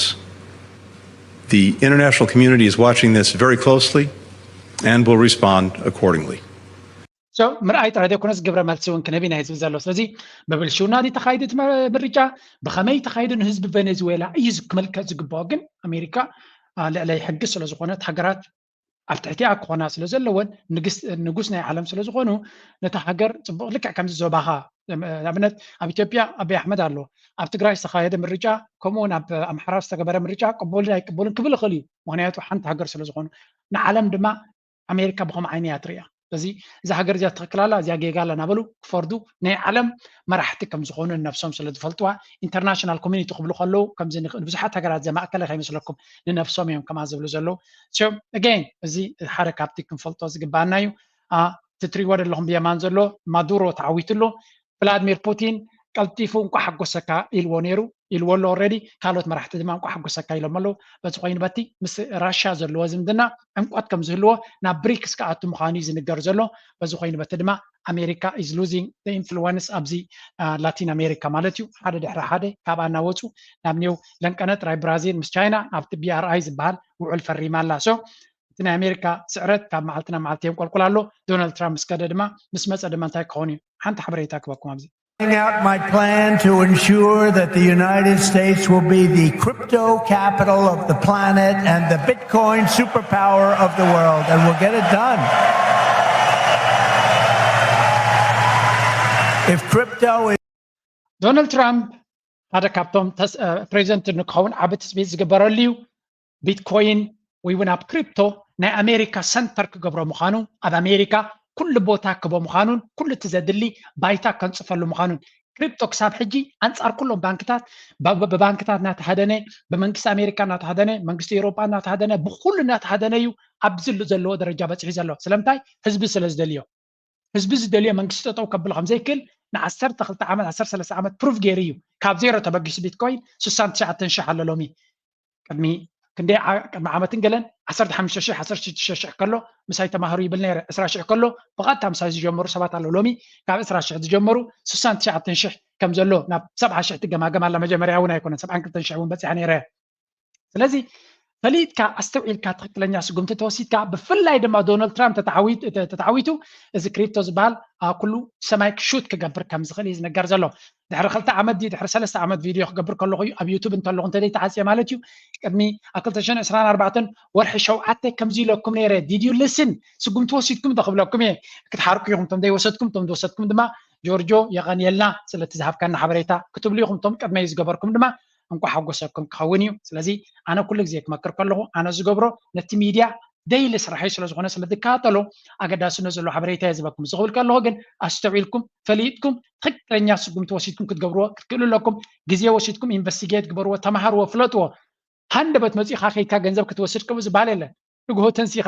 The international community is watching this very closely and will respond accordingly. So ምርኣይ ጥራይ ዘይኮነስ ግብረ መልሲ እውን ክነብ ኢና ዝብል ዘሎ። ስለዚ ብብልሽውና ድዩ ተኻይዱ እቲ ምርጫ፣ ብኸመይ ተኻይዱ ንህዝቢ ቬኔዙዌላ እዩ ክምልከት ዝግባኦ። ግን ኣሜሪካ ልዕለይ ሕጊ ስለ ዝኾነት ሃገራት ኣብ ትሕቲኣ ክኾና ስለ ዘለወን ንጉስ ናይ ዓለም ስለ ዝኾኑ ነታ ሃገር ፅቡቕ ልክዕ ከምዚ ዞባኻ ንኣብነት ኣብ ኢትዮጵያ ኣበይ ኣሕመድ ኣሎ፣ ኣብ ትግራይ ዝተኻየደ ምርጫ ከምኡውን ኣብ ኣምሓራ ዝተገበረ ምርጫ ቅቡልን ኣይቅቡልን ክብል ይኽእል እዩ። ምክንያቱ ሓንቲ ሃገር ስለ ዝኾኑ ንዓለም ድማ ኣሜሪካ ብኸም ዓይኒ እያ ትሪኣ። ስለዚ እዛ ሃገር እዚኣ ትኽክል ኣላ፣ እዚኣ ጌጋ ኣላ እናበሉ ክፈርዱ ናይ ዓለም መራሕቲ ከም ዝኾኑ ነብሶም ስለ ዝፈልጥዋ ኢንተርናሽናል ኮሚኒቲ ክብሉ ከለዉ ከምዚ ንብዙሓት ሃገራት ዘማእከለ ከይመስለኩም ንነብሶም እዮም ከምኣ ዝብሉ ዘለዉ። So again እዚ ሓደ ካብቲ ክንፈልጦ ዝግባኣና እዩ። እቲ ትሪእዎ ዘለኹም ብየማን ዘሎ ማዱሮ ተዓዊቱ ኣሎ። ቭላድሚር ፑቲን ቀልጢፉ እንኳ ሓጎሰካ ኢልዎ ነይሩ ኢልዎ ኣሎ already። ካልኦት መራሕቲ ድማ እንኳ ሓጎሰካ ኢሎም ኣለዉ። በዚ ኮይኑ በቲ ምስ ራሻ ዘለዎ ዝምድና ዕምቆት ከም ዝህልዎ ናብ ብሪክስ ክኣቱ ምዃኑ እዩ ዝንገር ዘሎ። በዚ ኮይኑ በቲ ድማ ኣሜሪካ is losing the influence ኣብዚ ላቲን ኣሜሪካ ማለት እዩ። ሓደ ድሕሪ ሓደ ካብኣ እናወፁ ናብ ኒው ለንቀነ ጥራይ ብራዚል ምስ ቻይና ኣብቲ ቢ ኣር ኣይ ዝበሃል ውዕል ፈሪማ ኣላ። So እቲ ናይ ኣሜሪካ ስዕረት ካብ መዓልቲ ናብ መዓልቲ የንቆልቁል ኣሎ። ዶናልድ ትራምፕ ምስ ከደ ድማ ምስ መፀ ድማ እንታይ ክኸውን እዩ? ሓንቲ ሓበሬታ ክበኩም ኣብዚ out my plan to ensure that the United States will be the crypto capital of the planet and the Bitcoin superpower of the world, and we'll get it done. If crypto is ዶናልድ ትራምፕ ሓደ ካብቶም ፕሬዚደንት ንክኸውን ዓቢ ትፅቢት ዝግበረሉ እዩ። ቢትኮይን ወይ እውን ኣብ ክሪፕቶ ናይ ኣሜሪካ ሰንተር ክገብሮ ምዃኑ፣ ኣብ ኣሜሪካ ኩሉ ቦታ ክቦ ምዃኑን ኩሉ እቲ ዘድሊ ባይታ ከንፅፈሉ ምዃኑን። ክሪፕቶ ክሳብ ሕጂ ኣንፃር ኩሎም ባንክታት ብባንክታት እናተሃደነ፣ ብመንግስቲ ኣሜሪካ እናተሃደነ፣ መንግስቲ ኤውሮጳ እናተሃደነ፣ ብኩሉ እናተሃደነ እዩ ኣብዚ ዘለዎ ደረጃ በፂሑ ዘሎ። ስለምንታይ? ህዝቢ ስለ ዝደልዮ። ህዝቢ ዝደልዮ መንግስቲ ጠጠው ከብሎ ከም ዘይክእል ንዓሰርተ ክልተ ዓመት ዓሰርተ ሰለስተ ዓመት ፕሩቭ ገይሩ እዩ። ካብ ዜሮ ተበጊሱ ቢትኮይን ስሳን ትሽዓተን ሽሕ ኣሎ ሎሚ። ቅድሚ ክንደይ ቅድሚ ዓመትን ገለን ዓሰርተ ሓሙሽተ ሽሕ ዓሰርተ ሽዱሽተ ሽሕ ከሎ ምሳይ ተማሃሩ ይብል ነይረ። ዕስራ ሽሕ ከሎ ብቐጥታ ምሳይ ዝጀመሩ ሰባት ኣለዉ። ሎሚ ካብ ዕስራ ሽሕ ዝጀመሩ ስሳን ትሽዓተን ሽሕ ከም ዘሎ ናብ ሰብዓ ሽሕ ትገማገም ኣላ። መጀመርያ እውን ኣይኮነን ሰብዓን ክልተን ሽሕ እውን በፂሓ ነይረ። ስለዚ ፈሊጥካ ኣስተውዒልካ ትኽክለኛ ስጉምቲ ተወሲድካ ብፍላይ ድማ ዶናልድ ትራምፕ ተተዓዊቱ እዚ ክሪፕቶ ዝበሃል ኩሉ ሰማይ ክሹት ክገብር ከም ዝኽእል እዩ ዝነገር ዘሎ። ድሕሪ ክልተ ዓመት ድዩ ድሕሪ ሰለስተ ዓመት ቪድዮ ክገብር ከለኹ እዩ ኣብ ዩቱብ እንተለኹ እንተዘይ ተዓፅየ ማለት እዩ። ቅድሚ ኣብ ክልተ ሽሕን ዕስራን ኣርባዕተን ወርሒ ሸውዓተ ከምዚ ኢለኩም ነይረ። Did you listen? ስጉምቲ ወሲድኩም ዶ ክብለኩም እየ። ክትሓርቁ ኢኹም እቶም ዘይወሰድኩም፣ እቶም ዝወሰድኩም ድማ ጆርጆ የቐንየልና ስለቲ ዝሃብካና ሓበሬታ ክትብሉ ኢኹም። እቶም ቅድመይ ዝገበርኩም ድማ እንኳ ሓጎሰኩም ክኸውን እዩ። ስለዚ ኣነ ኩሉ ግዜ ክመክር ከለኹ ኣነ ዝገብሮ ነቲ ሚድያ ደይሊ ስራሐይ ስለ ዝኾነ ስለ ዝከታተሎ ኣገዳስነት ዘለዎ ሓበሬታ እየ ዝበኩም። እዚ ክብል ከለኹ ግን ኣስተውዒልኩም ፈሊጥኩም ትኽክለኛ ስጉምቲ ወሲድኩም ክትገብርዎ ክትክእሉ ኣለኩም። ግዜ ወሲድኩም ኢንቨስቲጌት ግበርዎ፣ ተማሃርዎ፣ ፍለጥዎ። ሃንደበት መፂእኻ ከይድካ ገንዘብ ክትወስድ ከምኡ ዝበሃል የለን። ንግሆ ተንሲኻ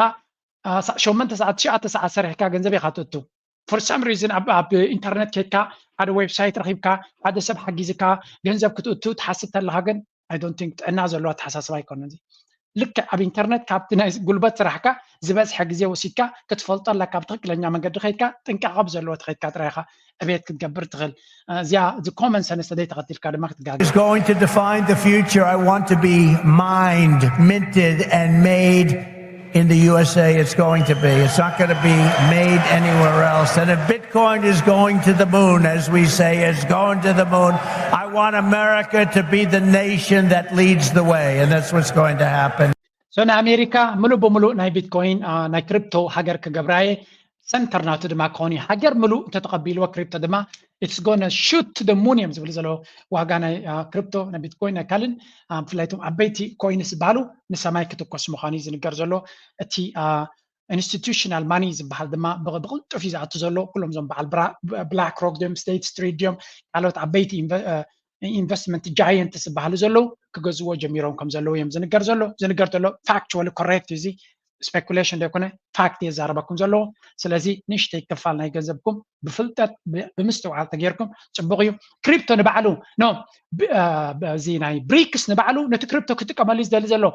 ሸመንተ ሰዓት ትሽዓተ ሰዓት ሰሪሕካ ገንዘብ ኢኻ ትእቱ። For some reason ኣብ ኢንተርነት ከይድካ ሓደ ዌብሳይት ረኺብካ ሓደ ሰብ ሓጊዝካ ገንዘብ ክትእቱ ትሓስብ ተለኻ ግን I don't think ጥዕና ዘለዎ ኣተሓሳስባ ኣይኮነን። ልክዕ ኣብ ኢንተርነት ካብቲ ናይ ጉልበት ስራሕካ ዝበዝሐ ግዜ ወሲድካ ክትፈልጦ ኣለካ። ብትኽክለኛ መንገዲ ከይድካ ጥንቃቐ ብዘለዎ ተኸይድካ ጥራይ ኢኻ ዕቤት ክትገብር ትኽእል። እዚኣ እዚ ኮመን ሰንስ ተዘይተኸቲልካ ድማ ክትጋገ is going to define the future. I want to be mined, minted, and made in the U S A. It's going to be. It's not going to be made anywhere else. And if Bitcoin is going to the moon, as we say, it's going to the moon. I want America to be the nation that leads the way, and that's what's going to happen. So ንኣሜሪካ ምሉእ ብምሉእ ናይ ቢትኮይን ናይ ክሪፕቶ ሃገር ክገብራየ ሰንተር ናቱ ድማ ክኾን እዩ። ሃገር ምሉእ እንተተቐቢልዎ ክሪፕቶ ድማ it's gonna shoot to the moon እዮም ዝብሉ ዘለዉ። ዋጋ ናይ ክሪፕቶ ናይ ቢትኮይን ናይ ካልእን ብፍላይ እቶም ዓበይቲ ኮይንስ ዝበሃሉ ንሰማይ ክትኮስ ምዃኑ እዩ ዝንገር ዘሎ። እቲ institutional money ዝበሃል ድማ ብቕልጡፍ እዩ ዝኣቱ ዘሎ። ኩሎም እዞም በዓል ብላክ ሮክ ድዮም፣ ስቴት ስትሪት ድዮም፣ ካልኦት ዓበይቲ ኢንቨስትመንት ጃየንት ዝበሃሉ ዘለዉ ክገዝዎ ጀሚሮም ከም ዘለዉ እዮም ዝንገር ዘሎ። ዝንገር ዘሎ factually correct እዩ። እዚ speculation ዘይኮነ ፋክት እየ ዝዛረበኩም ዘለዎ። ስለዚ ንእሽተይ ክፋል ናይ ገንዘብኩም ብፍልጠት ብምስትውዓል ተጌርኩም ፅቡቕ እዩ። ክሪፕቶ ንባዕሉ ኖ እዚ ናይ ብሪክስ ንባዕሉ ነቲ ክሪፕቶ ክጥቀመሉ ዝደሊ ዘሎ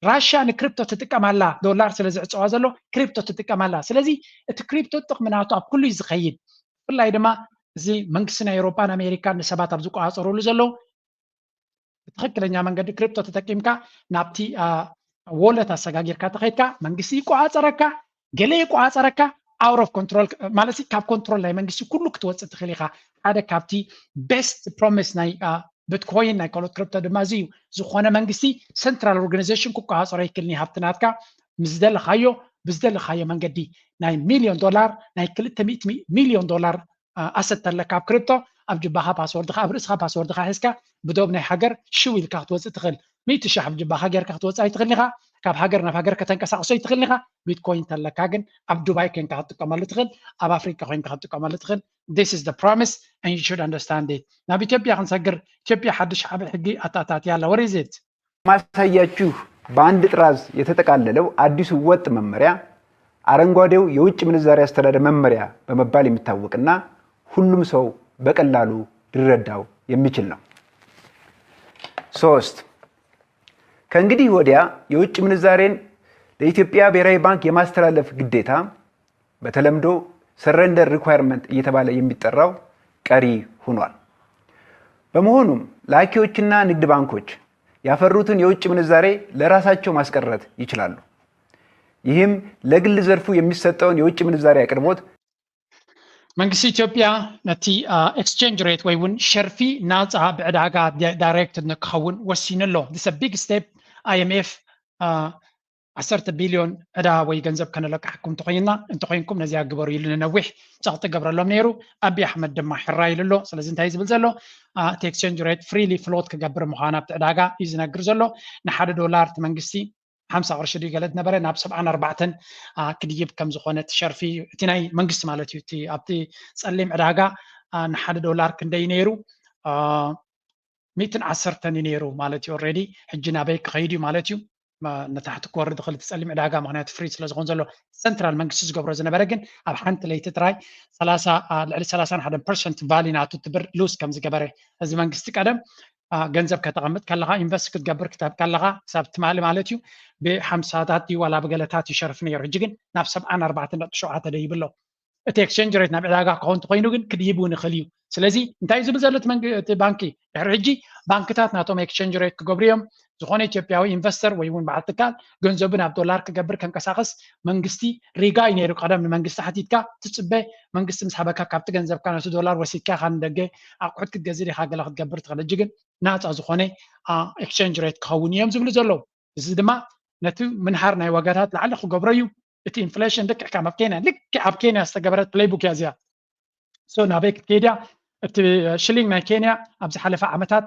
ራሽያ ንክሪፕቶ ትጥቀም ኣላ፣ ዶላር ስለ ዝዕፀዋ ዘሎ ክሪፕቶ ትጥቀም ኣላ። ስለዚ እቲ ክሪፕቶ ጥቕሚ ናቱ ኣብ ኩሉ እዩ ዝኸይድ። ብፍላይ ድማ እዚ መንግስቲ ናይ ኤውሮጳን ኣሜሪካን ንሰባት ኣብ ዝቆፃፀርሉ ዘለዉ ብትኽክለኛ መንገዲ ክሪፕቶ ተጠቂምካ ናብቲ ዋለት ኣሰጋጊርካ ተኸይድካ መንግስቲ ይቆፃፀረካ፣ ገለ ይቆፃፀረካ፣ out of control ማለት ካብ ኮንትሮል ናይ መንግስቲ ኩሉ ክትወፅእ ትኽእል ኢኻ። ሓደ ካብቲ ቤስት ፕሮሚስ ናይ ብትኮይን ናይ ካልኦት ክሪፕቶ ድማ እዚ እዩ። ዝኾነ መንግስቲ ሰንትራል ኦርጋናይዜሽን ክቆፃፀሮ ይክልኒ ሃብቲ ናትካ ምስ ዝደለኻዮ ብዝደለኻዮ መንገዲ ናይ ሚልዮን ዶላር ናይ ክልተ ሚእቲ ሚልዮን ዶላር ኣሰት ኣለካ ኣብ ክሪፕቶ ኣብ ጅባኻ ፓስወርድኻ ኣብ ርእስኻ ፓስወርድኻ ሒዝካ ብዶብ ናይ ሃገር ሽው ኢልካ ክትወፅእ ትኽእል። ሚእቲ ሺሕ ኣብ ጅባኻ ጌርካ ክትወፅእ ኣይትኽእልን ኢኻ። ካብ ሃገር ናብ ሃገር ከተንቀሳቕሶ ኣይትኽእልን ኢኻ። ቢትኮይን ተለካ ግን ኣብ ዱባይ ኮይንካ ክትጥቀመሉ ትኽእል፣ ኣብ ኣፍሪቃ ኮይንካ ክትጥቀመሉ ትኽእል። This is the promise and you should understand it። ናብ ኢትዮጵያ ክንሰግር ኢትዮጵያ ሓድሽ ዓብይ ሕጊ ኣተኣታትያ ኣላ። What is it? ማሳያችሁ በአንድ ጥራዝ የተጠቃለለው አዲሱ ወጥ መመሪያ አረንጓዴው የውጭ ምንዛሪ አስተዳደር መመሪያ በመባል የሚታወቅና ሁሉም ሰው በቀላሉ ሊረዳው የሚችል ነው። ሶስት ከእንግዲህ ወዲያ የውጭ ምንዛሬን ለኢትዮጵያ ብሔራዊ ባንክ የማስተላለፍ ግዴታ በተለምዶ surrender requirement እየተባለ የሚጠራው ቀሪ ሆኗል። በመሆኑም ላኪዎችና ንግድ ባንኮች ያፈሩትን የውጭ ምንዛሬ ለራሳቸው ማስቀረት ይችላሉ። ይህም ለግል ዘርፉ የሚሰጠውን የውጭ ምንዛሬ አቅርቦት መንግስቲ ኢትዮጵያ ነቲ exchange rate ወይ እውን ሸርፊ ናፃ ብዕዳጋ ዳይሬክት ንክኸውን ወሲኑ ኣሎ። This a big step። I M F ዓሰርተ ቢልዮን ዕዳ ወይ ገንዘብ ከነለቃሕኩም እንተኮይና እንተኮይንኩም ነዚኣ ግበሩ ኢሉ ንነዊሕ ፀቕጢ ገብረሎም ነይሩ። ኣቢ ኣሕመድ ድማ ሕራ ኢሉ ኣሎ። ስለዚ እንታይ ዝብል ዘሎ እቲ exchange rate freely float ክገብር ምዃኑ ኣብቲ ዕዳጋ እዩ ዝነግር ዘሎ። ንሓደ ዶላር እቲ መንግስቲ ሓምሳ ቅርሺ ድዩ ገለ ዝነበረ ናብ ሰብዓን ኣርባዕተን ክድይብ ከም ዝኾነ እቲ ሸርፊ እቲ ናይ መንግስቲ ማለት እዩ። ኣብቲ ፀሊም ዕዳጋ ንሓደ ዶላር ክንደይ ነይሩ? ሚእትን ዓሰርተን እዩ ነይሩ ማለት እዩ። Already ሕጂ ናበይ ክኸይድ እዩ ማለት እዩ? ንታሕቲ ክወርድ ይኽእል እቲ ፀሊም ዕዳጋ፣ ምክንያቱ ፍሪ ስለዝኾን ዘሎ። ሰንትራል መንግስቲ ዝገብሮ ዝነበረ ግን ኣብ ሓንቲ ለይቲ ጥራይ ልዕሊ ሰላሳን ሓደን ፐርሰንት ቫሊ ናቱ ትብር ሉስ ከም ዝገበረ እዚ መንግስቲ ቀደም ገንዘብ ከተቐምጥ ከለኻ ኢንቨስት ክትገብር ክትህብ ከለኻ ክሳብ ትማሊ ማለት እዩ ብሓምሳታት እዩ ዋላ ብገለታት ይሸርፍ ነይሩ። ሕጂ ግን ናብ ሰብዓን ኣርባዕተን ነጥቢ ሸውዓተ ደይብሎ። እቲ exchange rate ናብ ዕዳጋ ክኸውን እንተኮይኑ ግን ክድይብ እውን ይኽእል እዩ። ስለዚ እንታይ እዩ ዝብል ዘሎ እቲ ባንኪ ድሕሪ ሕጂ ባንክታት ናቶም exchange rate ክገብሩ እዮም። ዝኾነ ኢትዮጵያዊ ኢንቨስተር ወይ እውን በዓል ትካል ገንዘቡ ናብ ዶላር ክገብር ከንቀሳቀስ መንግስቲ ሪጋ እዩ ነይሩ። ቀደም ንመንግስቲ ሓቲትካ ትፅበ መንግስቲ ምስ ሃበካ ካብቲ ገንዘብካ ነቲ ዶላር ወሲድካ ኢኻ ንደገ ኣቁሑት ክትገዝእ ዲኻ ገለ ክትገብር ትኽእል። ሕጂ ግን ናፃ ዝኾነ exchange rate ክኸውን እዮም ዝብሉ ዘለዉ። እዚ ድማ ነቲ ምንሃር ናይ ዋጋታት ላዕሊ ክገብሮ እዩ። እቲ ኢንፍሌሽን ልክዕ ከም ኣብ ኬንያ ልክዕ ኣብ ኬንያ ዝተገበረት ፕሌይቡክ እያ እዚኣ። ሶ ናበይ ክትከይድ እያ? እቲ ሽሊንግ ናይ ኬንያ ኣብ ዝሓለፈ ዓመታት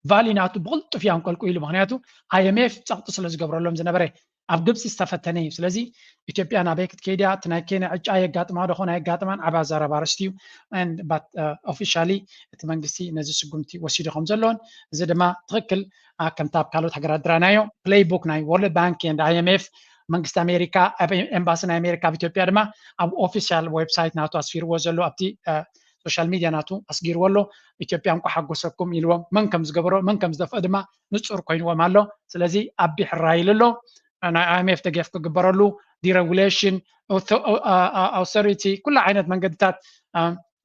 ቫሊ ናቱ ብቕልጡፍ እዩ ኣንቆልቁ ኢሉ። ምክንያቱ I M F ፀቕጢ ስለ ዝገብረሎም ዝነበረ ኣብ ግብፂ ዝተፈተነ እዩ። ስለዚ ኢትዮጵያ ናበይ ክትከይድ እያ? እቲ ናይ ኬንያ ዕጫ የጋጥማ ዶ ኾነ የጋጥማን ዓብ ኣዘራብ ኣርእስቲ እዩ። ኦፊሻሊ እቲ መንግስቲ ነዚ ስጉምቲ ወሲዱ ከም ዘሎን እዚ ድማ ትኽክል ከምቲ ኣብ ካልኦት ሃገራት ዝረኣናዮ ፕሌይቡክ ናይ ወርልድ ባንክ and I M F መንግስቲ ኣሜሪካ ኣብ ኤምባሲ ናይ ኣሜሪካ ኣብ ኢትዮጵያ ድማ ኣብ ኦፊሻል ዌብሳይት ናቱ ኣስፊርዎ ዘሎ ኣብቲ ሶሻል ሚድያ ናቱ ኣስጊርዎ ኣሎ። ኢትዮጵያ እንኳ ሓጎሰኩም ኢልዎም መን ከም ዝገበሮ መን ከም ዝደፍኦ ድማ ንፁር ኮይንዎም ኣሎ። ስለዚ ኣቢ ሕራይ ኢሉ ኣሎ። ናይ I M F ደገፍ ክግበረሉ deregulation austerity ኩሉ ዓይነት መንገድታት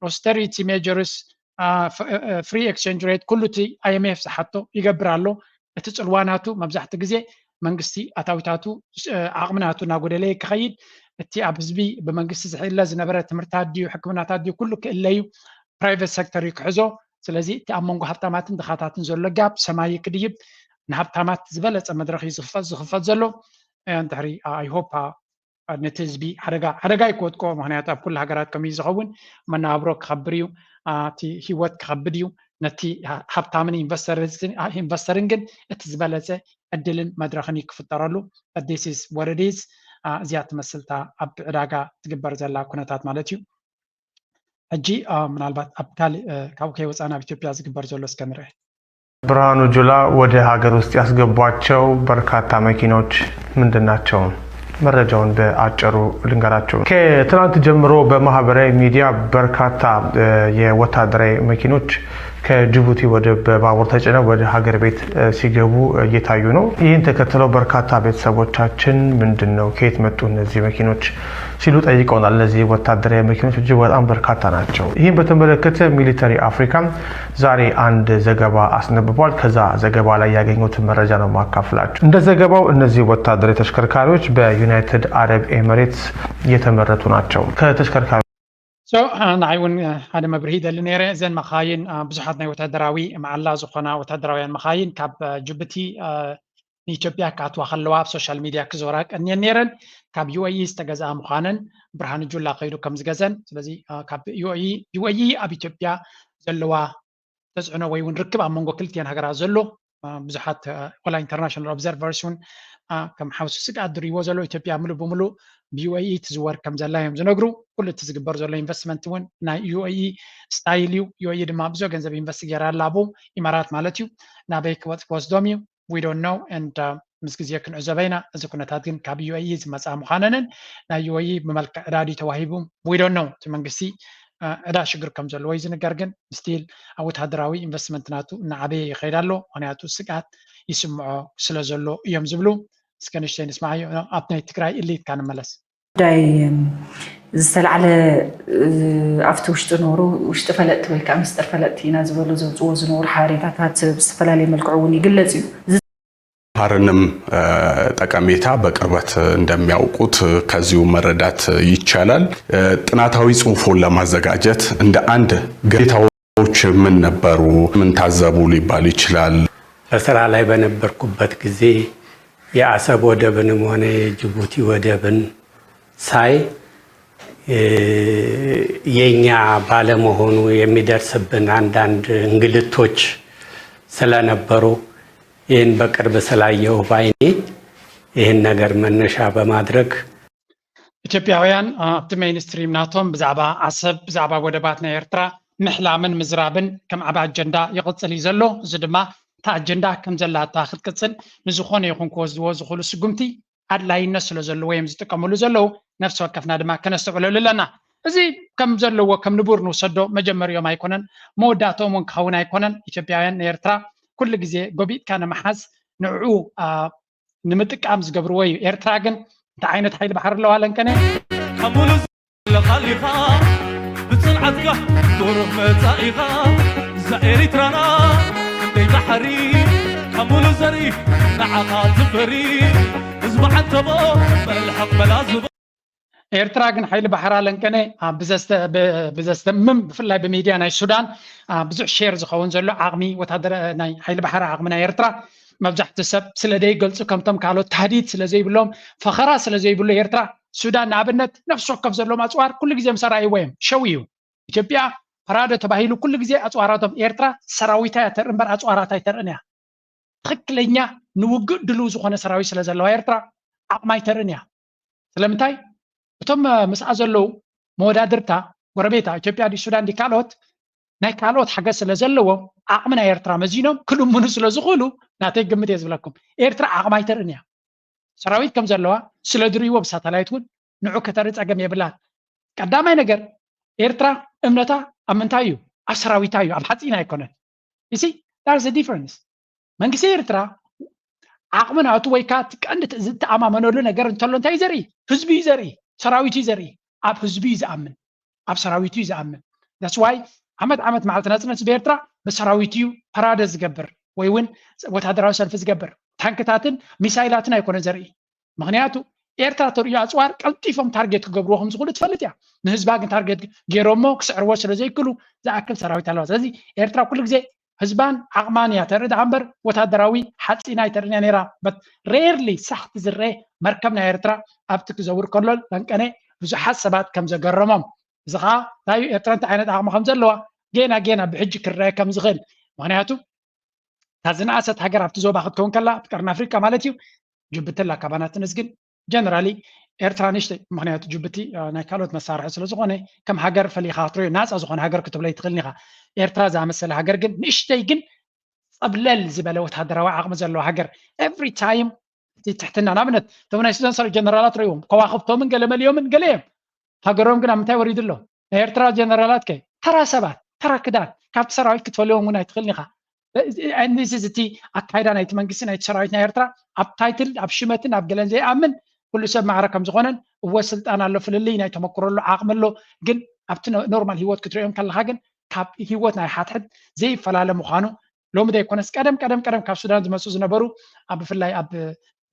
austerity measures free exchange rate ኩሉ እቲ I M F ዝሓቶ ይገብር ኣሎ። እቲ ፅልዋ ናቱ መብዛሕትኡ ግዜ መንግስቲ ኣታዊታቱ ዓቕሚ ናቱ እናጎደለ ክኸይድ እቲ ኣብ ህዝቢ ብመንግስቲ ዝሕለ ዝነበረ ትምህርታት ድዩ ሕክምናታት ድዩ ኩሉ ክእለ እዩ። ፕራይቨት ሴክተር እዩ ክሕዞ። ስለዚ እቲ ኣብ መንጎ ሃብታማትን ድኻታትን ዘሎ ጋፕ ሰማይ ክድይብ ንሃብታማት ዝበለፀ መድረኽ እዩ ዝኽፈት ዝኽፈት ዘሎ። እንድሕሪ I hope ነቲ ህዝቢ ሓደጋ ሓደጋ እዩ ክወድቆ። ምክንያቱ ኣብ ኩሉ ሃገራት ከምኡ እዩ ዝኸውን። መነባብሮ ክኸብር እዩ። እቲ ሂወት ክኸብድ እዩ። ነቲ ሃብታምን ኢንቨስተርን ግን እቲ ዝበለፀ ዕድልን መድረኽን እዩ ክፍጠረሉ። This is what it is። እዚኣ ትመስልታ ኣብ ዕዳጋ ትግበር ዘላ ኩነታት ማለት እዩ። ሕጂ ምናልባት ኣብ ካልእ ካብኡ ከይወፃና ኣብ ኢትዮጵያ ዝግበር ዘሎ እስከ ንርአ። ብርሃኑ ጁላ ወደ ሀገር ውስጥ ያስገቧቸው በርካታ መኪኖች ምንድን ናቸው? መረጃውን በአጭሩ ልንገራቸው። ከትናንት ጀምሮ በማህበራዊ ሚዲያ በርካታ የወታደራዊ መኪኖች ከጅቡቲ ወደብ በባቡር ተጭነው ወደ ሀገር ቤት ሲገቡ እየታዩ ነው። ይህን ተከትለው በርካታ ቤተሰቦቻችን ምንድን ነው፣ ከየት መጡ እነዚህ መኪኖች ሲሉ ጠይቀውናል። እነዚህ ወታደራዊ መኪኖች እጅግ በጣም በርካታ ናቸው። ይህን በተመለከተ ሚሊተሪ አፍሪካ ዛሬ አንድ ዘገባ አስነብቧል። ከዛ ዘገባ ላይ ያገኘሁትን መረጃ ነው ማካፍላችሁ። እንደ ዘገባው እነዚህ ወታደራዊ ተሽከርካሪዎች በዩናይትድ አረብ ኤምሬትስ የተመረቱ ናቸው። ከተሽከርካሪ ንዓይ እውን ሓደ መብርሂ ይደሊ ነይረ። እዘን መኻይን ብዙሓት ናይ ወታደራዊ መዓላ ዝኾና ወታደራውያን መኻይን ካብ ጅቡቲ ንኢትዮጵያ ክኣትዋ ከለዋ ኣብ ሶሻል ሚድያ ክዞራ ቀንየን ነይረን። ካብ ዩኤኢ ዝተገዝኣ ምዃነን ብርሃኑ ጁላ ከይዱ ከም ዝገዘን፣ ስለዚ ካብ ዩኤኢ ኣብ ኢትዮጵያ ዘለዋ ተፅዕኖ ወይ እውን ርክብ ኣብ መንጎ ክልቲኤን ሃገራት ዘሎ ብዙሓት ዋላ ኢንተርናሽናል ኦብዘርቨርስ እውን ከም ሓውሲ ስግኣት ዝርእይዎ ዘሎ ኢትዮጵያ ምሉእ ብምሉእ ብዩኤኢ ትዝወር ከም ዘላ እዮም ዝነግሩ። ኩሉ እቲ ዝግበር ዘሎ ኢንቨስትመንት እውን ናይ ዩኤኢ ስታይል እዩ። ዩኤኢ ድማ ብዙሕ ገንዘብ ኢንቨስት ገይራ ኣላ ኣብኡ ኢማራት ማለት እዩ። ናበይ ክወስዶም እዩ we don't know and ምስ ግዜ ክንዕዘቦ ኢና። እዚ ኩነታት ግን ካብ ዩኤኢ ዝመፅኣ ምዃነንን ናይ ዩኤኢ ብመልክዕ ዕዳ ድዩ ተዋሂቡ we don't know። እቲ መንግስቲ ዕዳ ሽግር ከም ዘለዎ እዩ ዝንገር፣ ግን ስቲል ኣብ ወታደራዊ ኢንቨስትመንት ናቱ እናዓበየ ይኸይድ ኣሎ። ምክንያቱ ስግኣት ይስምዖ ስለ ዘሎ እዮም ዝብሉ። እስከ ንእሽተይ ንስማዓዮ፣ ኣብ ናይ ትግራይ እልይትካ ንመለስ። ጉዳይ ዝተላዕለ ኣብቲ ውሽጢ ኖሩ ውሽጢ ፈለጥቲ ወይ ከዓ ምስጢር ፈለጥቲ ኢና ዝበሉ ዘውፅዎ ዝነበሩ ሓበሬታታት ብዝተፈላለየ መልክዑ እውን ይግለፅ እዩ። ፓርንም ጠቀሜታ በቅርበት እንደሚያውቁት ከዚሁ መረዳት ይቻላል። ጥናታዊ ጽሁፎን ለማዘጋጀት እንደ አንድ ግዴታዎች ምን ነበሩ? ምን ታዘቡ ሊባል ይችላል? በስራ ላይ በነበርኩበት ጊዜ የአሰብ ወደብንም ሆነ የጅቡቲ ወደብን ሳይ የኛ ባለመሆኑ የሚደርስብን አንዳንድ እንግልቶች ስለነበሩ ይህን በቅርብ ስላየሁ ባይኔ ይህን ነገር መነሻ በማድረግ ኢትዮጵያውያን ኣብቲ ሜይንስትሪም ናቶም ብዛዕባ ዓሰብ ብዛዕባ ወደባት ናይ ኤርትራ ምሕላምን ምዝራብን ከም ዓቢ ኣጀንዳ ይቕጽል እዩ ዘሎ። እዚ ድማ እቲ ኣጀንዳ ከም ዘላታ ክትቅጽል ንዝኾነ ይኹን ክወስድዎ ዝኽእሉ ስጉምቲ ኣድላይነት ስለ ዘለዎ እዮም ዝጥቀምሉ ዘለዉ። ነፍሲ ወከፍና ድማ ከነስተውዕለሉ ኣለና። እዚ ከም ዘለዎ ከም ንቡር ንውሰዶ። መጀመሪኦም ኣይኮነን መወዳእትኦም እውን ክኸውን ኣይኮነን። ኢትዮጵያውያን ንኤርትራ ኩሉ ግዜ ጎቢጥካ ንምሓዝ ንዕኡ ንምጥቃም ዝገብርዎ እዩ። ኤርትራ ግን እንታይ ዓይነት ሓይሊ ባሕሪ ኣለዋ ለንቀነ? ካብ ሙሉ ዘለኻሊኻ ብፅንዓትካ ቁሩብ መፃኢኻ እዛ ኤሪትራና ክንደይ ባሕሪ ካብ ሙሉ ዘርኢ ንዓኻ ዝፈሪ ህዝቢ ዓንተቦ መልሓቕ መላዝቦ ኤርትራ ግን ሓይሊ ባሕራ ለንቀነ ብዘስተምም ብፍላይ ብሚድያ ናይ ሱዳን ብዙሕ ሼር ዝኸውን ዘሎ ዓቕሚ ወታደር ናይ ሓይሊ ባሕራ ዓቕሚ ናይ ኤርትራ መብዛሕትኡ ሰብ ስለ ዘይገልፁ ከምቶም ካልኦት ታህዲድ ስለ ዘይብሎም ፈኸራ ስለ ዘይብሉ ኤርትራ ሱዳን ንኣብነት ነፍሲ ወከፍ ዘለዎም ኣፅዋር ኩሉ ግዜ ምስ ኣራእይዎ እዮም ሸው እዩ። ኢትዮጵያ ፓራደ ተባሂሉ ኩሉ ግዜ ኣፅዋራቶም ኤርትራ ሰራዊታ እያ ተርኢ እምበር ኣፅዋራት ኣይተርእን እያ። ትኽክለኛ ንውግእ ድልው ዝኾነ ሰራዊት ስለ ዘለዋ ኤርትራ ዓቕማ ኣይተርእን እያ። ስለምንታይ እቶም ምስኣ ዘለዉ መወዳድርታ ጎረቤታ ኢትዮጵያ ድዩ ሱዳን ድዩ ካልኦት ናይ ካልኦት ሓገዝ ስለ ዘለዎም ዓቕሚ ናይ ኤርትራ መዚኖም ክልምኑ ስለ ዝኽእሉ ናተይ ግምት እየ ዝብለኩም ኤርትራ ዓቕማ ኣይተርእን እያ። ሰራዊት ከም ዘለዋ ስለ ዝርእይዎ ብሳተላይት እውን ንዑ ከተርኢ ፀገም የብላን። ቀዳማይ ነገር ኤርትራ እምነታ ኣብ ምንታይ እዩ? ኣብ ሰራዊታ እዩ፣ ኣብ ሓፂና ኣይኮነን። You see that's the difference። መንግስቲ ኤርትራ ዓቕሚ ናቱ ወይ ከዓ እቲ ቀንዲ ዝተኣማመነሉ ነገር እንተሎ እንታይ እዩ ዘርኢ? ህዝቢ እዩ ዘርኢ፣ ሰራዊት እዩ ዘርኢ። ኣብ ህዝቢ እዩ ዝኣምን፣ ኣብ ሰራዊቱ እዩ ዝኣምን። That's why ዓመት ዓመት መዓልቲ ናፅነት ህዝቢ ኤርትራ ብሰራዊት እዩ ፓራደ ዝገብር ወይ እውን ወታደራዊ ሰልፊ ዝገብር። ታንክታትን ሚሳይላትን ኣይኮነ ዘርኢ። ምክንያቱ ኤርትራ ተርእዮ ኣፅዋር ቀልጢፎም ታርጌት ክገብርዎ ከም ዝኽእሉ ትፈልጥ እያ። ንህዝባ ግን ታርጌት ገይሮሞ ክስዕርዎ ስለ ዘይክእሉ ዝኣክል ሰራዊት ኣለዋ። ስለዚ ኤርትራ ኩሉ ግዜ ህዝባን ዓቕማን እያ ተርኢ ደኣ እምበር ወታደራዊ ሓፂና ኣይተርእን እያ ነይራ። But rarely ሳሕቲ ዝረአ መርከብ ናይ ኤርትራ ኣብቲ ክዘውር ከሎ ለንቀነ ብዙሓት ሰባት ከም ዘገረሞም እዚ ከዓ እንታይ እዩ ኤርትራ እንታይ ዓይነት ዓቕሚ ከም ዘለዋ ጌና ጌና ብሕጂ ክረአ ከም ዝኽእል ምክንያቱ እታ ዝነኣሰት ሃገር ኣብቲ ዞባ ክትከውን ከላ እቲ ቀርኒ ኣፍሪቃ ማለት እዩ ጅቡቲ ኣላ ካባና ትንእስ ግን ጀነራሊ ኤርትራ ንእሽተይ፣ ምክንያቱ ጅቡቲ ናይ ካልኦት መሳርሒ ስለዝኾነ ከም ሃገር ፈሊኻ ክትሪኦ ናፃ ዝኾነ ሃገር ክትብሎ ኣይትኽእልን ኢኻ። ኤርትራ ዝኣመሰለ ሃገር ግን ንእሽተይ ግን ፀብለል ዝበለ ወታደራዊ ዓቕሚ ዘለዎ ሃገር every time እቲ ትሕትና ንኣብነት እቶም ናይ ሱዳን ሰራዊት ጀነራላት ርእዎም ከዋኽብቶምን ገለ መሊኦምን ገለ እዮም። ሃገሮም ግን ኣብ ምንታይ ወሪዱ ኣሎ? ናይ ኤርትራ ጀነራላት ከ ተራ ሰባት ተራ ክዳን ካብቲ ሰራዊት ክትፈልዮም እውን ኣይትኽእልን ኢኻ። እዚ እቲ ኣካይዳ ናይቲ መንግስቲ ናይቲ ሰራዊት ናይ ኤርትራ ኣብ ታይትል ኣብ ሽመትን ኣብ ገለን ዘይኣምን ኩሉ ሰብ ማዕረ ከም ዝኾነን እወ ስልጣን ኣሎ ፍልልይ ናይ ተመክሮ ኣሎ ዓቕሚ ኣሎ ግን ኣብቲ ኖርማል ህይወት ክትሪኦም ከለኻ ግን ካብ ህይወት ናይ ሓድሕድ ዘይፈላለ ምዃኑ ሎሚ ዘይኮነስ ቀደም ቀደም ቀደም ካብ ሱዳን ዝመፁ ዝነበሩ ኣብ ብፍላይ ኣብ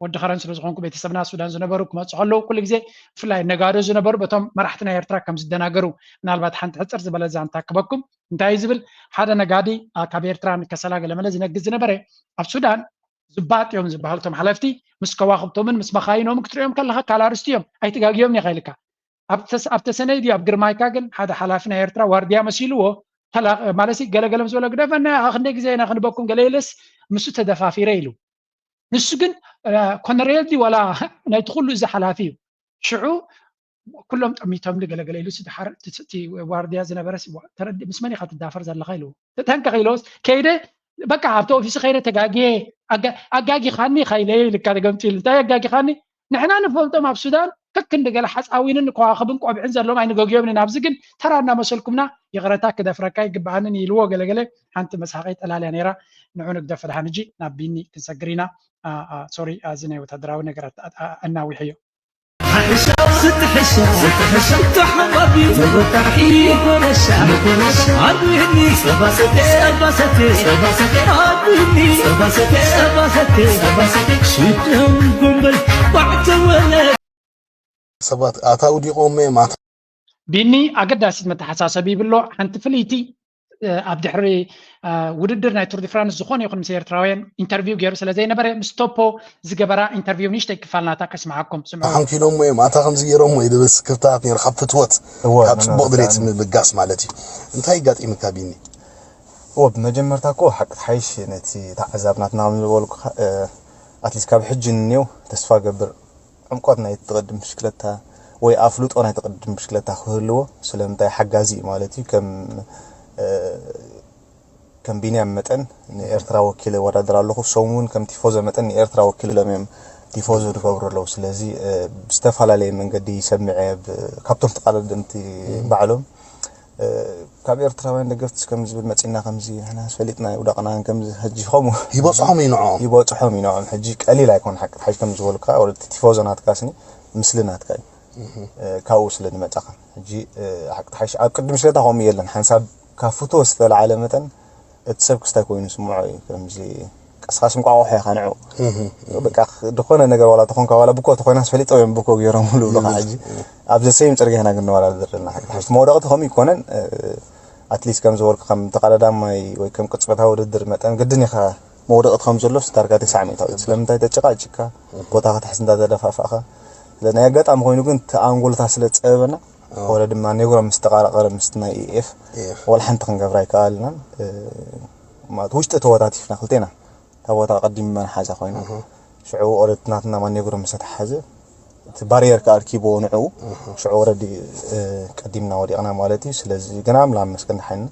ወዲ ከረን ስለ ዝኾንኩ ቤተሰብና ሱዳን ዝነበሩ ክመፁ ከለዉ ኩሉ ግዜ ብፍላይ ነጋዶ ዝነበሩ በቶም መራሕቲ ናይ ኤርትራ ከም ዝደናገሩ ምናልባት ሓንቲ ሕፅር ዝበለ ዛንታ ክበኩም እንታይ ዝብል ሓደ ነጋዲ ካብ ኤርትራ ንከሰላ ገለመለ ዝነግድ ዝነበረ ኣብ ሱዳን ዝባጥ እዮም ዝበሃሉ እቶም ሓለፍቲ ምስ ከዋክብቶምን ምስ መኻይኖምን ክትሪኦም ከለካ ካላርስቲ እዮም ኣይትጋግዮም ኢኻ ኢልካ ኣብ ተሰነይ ድዩ ኣብ ግርማይካ ግን ሓደ ሓላፊ ናይ ኤርትራ ዋርድያ መሲልዎ ማለት ገለገለ ምስ በሎ ግደፈና ኢኻ ክንደይ ግዜ ኢና ክንበኩም ገለ ኢልስ ምስ ተደፋፊረ ኢሉ ንሱ ግን ኮነሬል ድዩ ዋላ ናይቲ ኩሉ እዚ ሓላፊ እዩ ሽዑ ኩሎም ጠሚቶም ገለገለ ኢሉ ድሓር ዋርድያ ዝነበረ ተረዲ ምስ መን ኢኻ ትዳፈር ዘለኻ ኢሉ ተጠንቀቕ ኢሎስ ከይደ በቃ ኣብቲ ኦፊስ ከይደ ተጋግየ ኣጋጊኻኒ ኢኻ ኢለ ኢልካ ተገምፂሉ እንታይ ኣጋጊኻኒ ንሕና ንፈልጦም ኣብ ሱዳን ከክንዲ ገለ ሓፃዊንን ከዋኽብን ቆብዕን ዘለዎም ኣይንገግዮምን ኢና ኣብዚ ግን ተራ እናመሰልኩምና ይቕረታ ክደፍረካ ይግበኣንን ኢልዎ ገለገለ ሓንቲ መስሓቀይ ጠላልያ ነይራ ንዑ ንግደፍ ድሓን ሕጂ ናብ ቢኒ ክንሰግር ኢና ሶሪ እዚ ናይ ወታደራዊ ነገራት ኣናዊሐዮ ሕሻው ስትሕሻው ስትሕሻው ተሓባቢው ተወቃዒ ይኮነሻ ይኮነሻ ኣድኒ ጸባሰቴ ጸባሰቴ ጸባሰቴ ኣድኒ ጸባሰቴ ጸባሰቴ ጸባሰቴ ሽደም ጎንበል ባዕተወለ ሰባት ኣታ ውዲቆም እዮም ኣታ ቢኒ ኣገዳሲት መተሓሳሰቢ ይብሎ ሓንቲ ፍልይቲ ኣብ ድሕሪ ውድድር ናይ ቱር ዲ ፍራንስ ዝኾነ ይኹን ምስ ኤርትራውያን ኢንተርቪው ገይሩ ስለ ዘይነበረ ምስ ቶፖ ዝገበራ ኢንተርቪው ንእሽተይ ክፋል ናታ ከስምዓኩም ስምዑ። ተሓንኪሎሞ እዮም ኣታ ከምዚ ገይሮሞ እዩ ዝብል ስክፍታታት ነይሩ ካብ ፍትወት እወ ካብ ጽቡቕ ድሌት ምብጋስ ማለት እዩ። እንታይ ኣጋጢምካ ቢኒ? እወ ብመጀመርታ እኮ ሓቂ ትሓይሽ ነቲ ተዓዛቢ ናትና ከም ዝበልኩ ኣትሊስት ካብ ሕጂ ንኔው ተስፋ ገብር ዕምቆት ናይ ትቕድም ብሽክለታ ወይ ኣፍልጦ ናይ ትቕድም ብሽክለታ ክህልዎ ስለምንታይ ሓጋዚ እዩ ማለት እዩ ከም ከም ቢንያም መጠን ንኤርትራ ወኪለ ይወዳደር ኣለኹ ሶም እውን ከም ቲፎዞ መጠን ንኤርትራ ወኪሎም እዮም ቲፎዞ ዝገብሩ ኣለዉ ስለዚ ብዝተፈላለየ መንገዲ ይሰምዐ ካብቶም ተቃዳደምቲ ባዕሎም ካብ ኤርትራውያን ደገፍቲ ከም ዝብል መፂና ከምዚ ንሕና ፈሊጥና ይውዳቅና ከምዚ ሕጂ ከምኡ ይበፅሖም እዩ ንዕኦም ይበፅሖም እዩ ንዕኦም ሕጂ ቀሊል ኣይኮን ሓቂ ሓጅ ከም ዝበሉ ከዓ ወለቲ ቲፎዞ ናትካ ስኒ ምስሊ ናትካ እዩ ካብኡ ስለ ዝመፃኻ ሕጂ ሓቂ ሓሽ ኣብ ቅድሚ ሽለታ ከምኡ የለን ሓንሳብ ካብ ፍቶ ዝተለዓለ መጠን እቲ ሰብ ክስታይ ኮይኑ ስምዖ እዩ ከምዚ ቀስቃስ እንቋቑሖ ኢኻ ንዑ በቃ ዝኾነ ነገር ዋላ ተኾንካ ዋላ ብኮ ተኾይናስ ፈሊጦም እዮም ብኮ ገይሮምሉ ብሉኻ ሕጂ ኣብ ዘሰይም ፅርግያ ኢና ክንወዳደር ዘለና ሓቂ ሓሽ መውደቕቲ ከምኡ ይኮነን ኣትሊስት ከም ዝበልኩ ከም ተቐዳዳማይ ወይ ከም ቅፅበታዊ ውድድር መጠን ግድን ኢኻ መውደቕቲ ከም ዘሎ ዳርጋ ተስዓ ሚእታዊት ስለምንታይ ተጨቃጭካ ቦታ ክትሕዝ እንዳተደፋፋእካ ናይ ኣጋጣሚ ኮይኑ ግን ተኣንጎልታ ስለ ዝፀበበና ወለ ድማ ኔግሮ ምስ ተቃራቀረ ምስ ናይ ኢኤፍ ወላ ሓንቲ ክንገብራ ኣይከኣልናን ማለት ውሽጢ ተወታቲፍና ክልቴና እታ ቦታ ቀዲምና ንሓዛ ኮይና ሽዑ ኦረድ ናትና ማኔግሮ ምስ ተሓዘ እቲ ባሪየር ከዓ ኣርኪብዎ ንዕኡ ሽዑ ኦረዲ ቀዲምና ወዲቕና ማለት እዩ ስለዚ ግን ኣምላኽ መስገን ሓኒ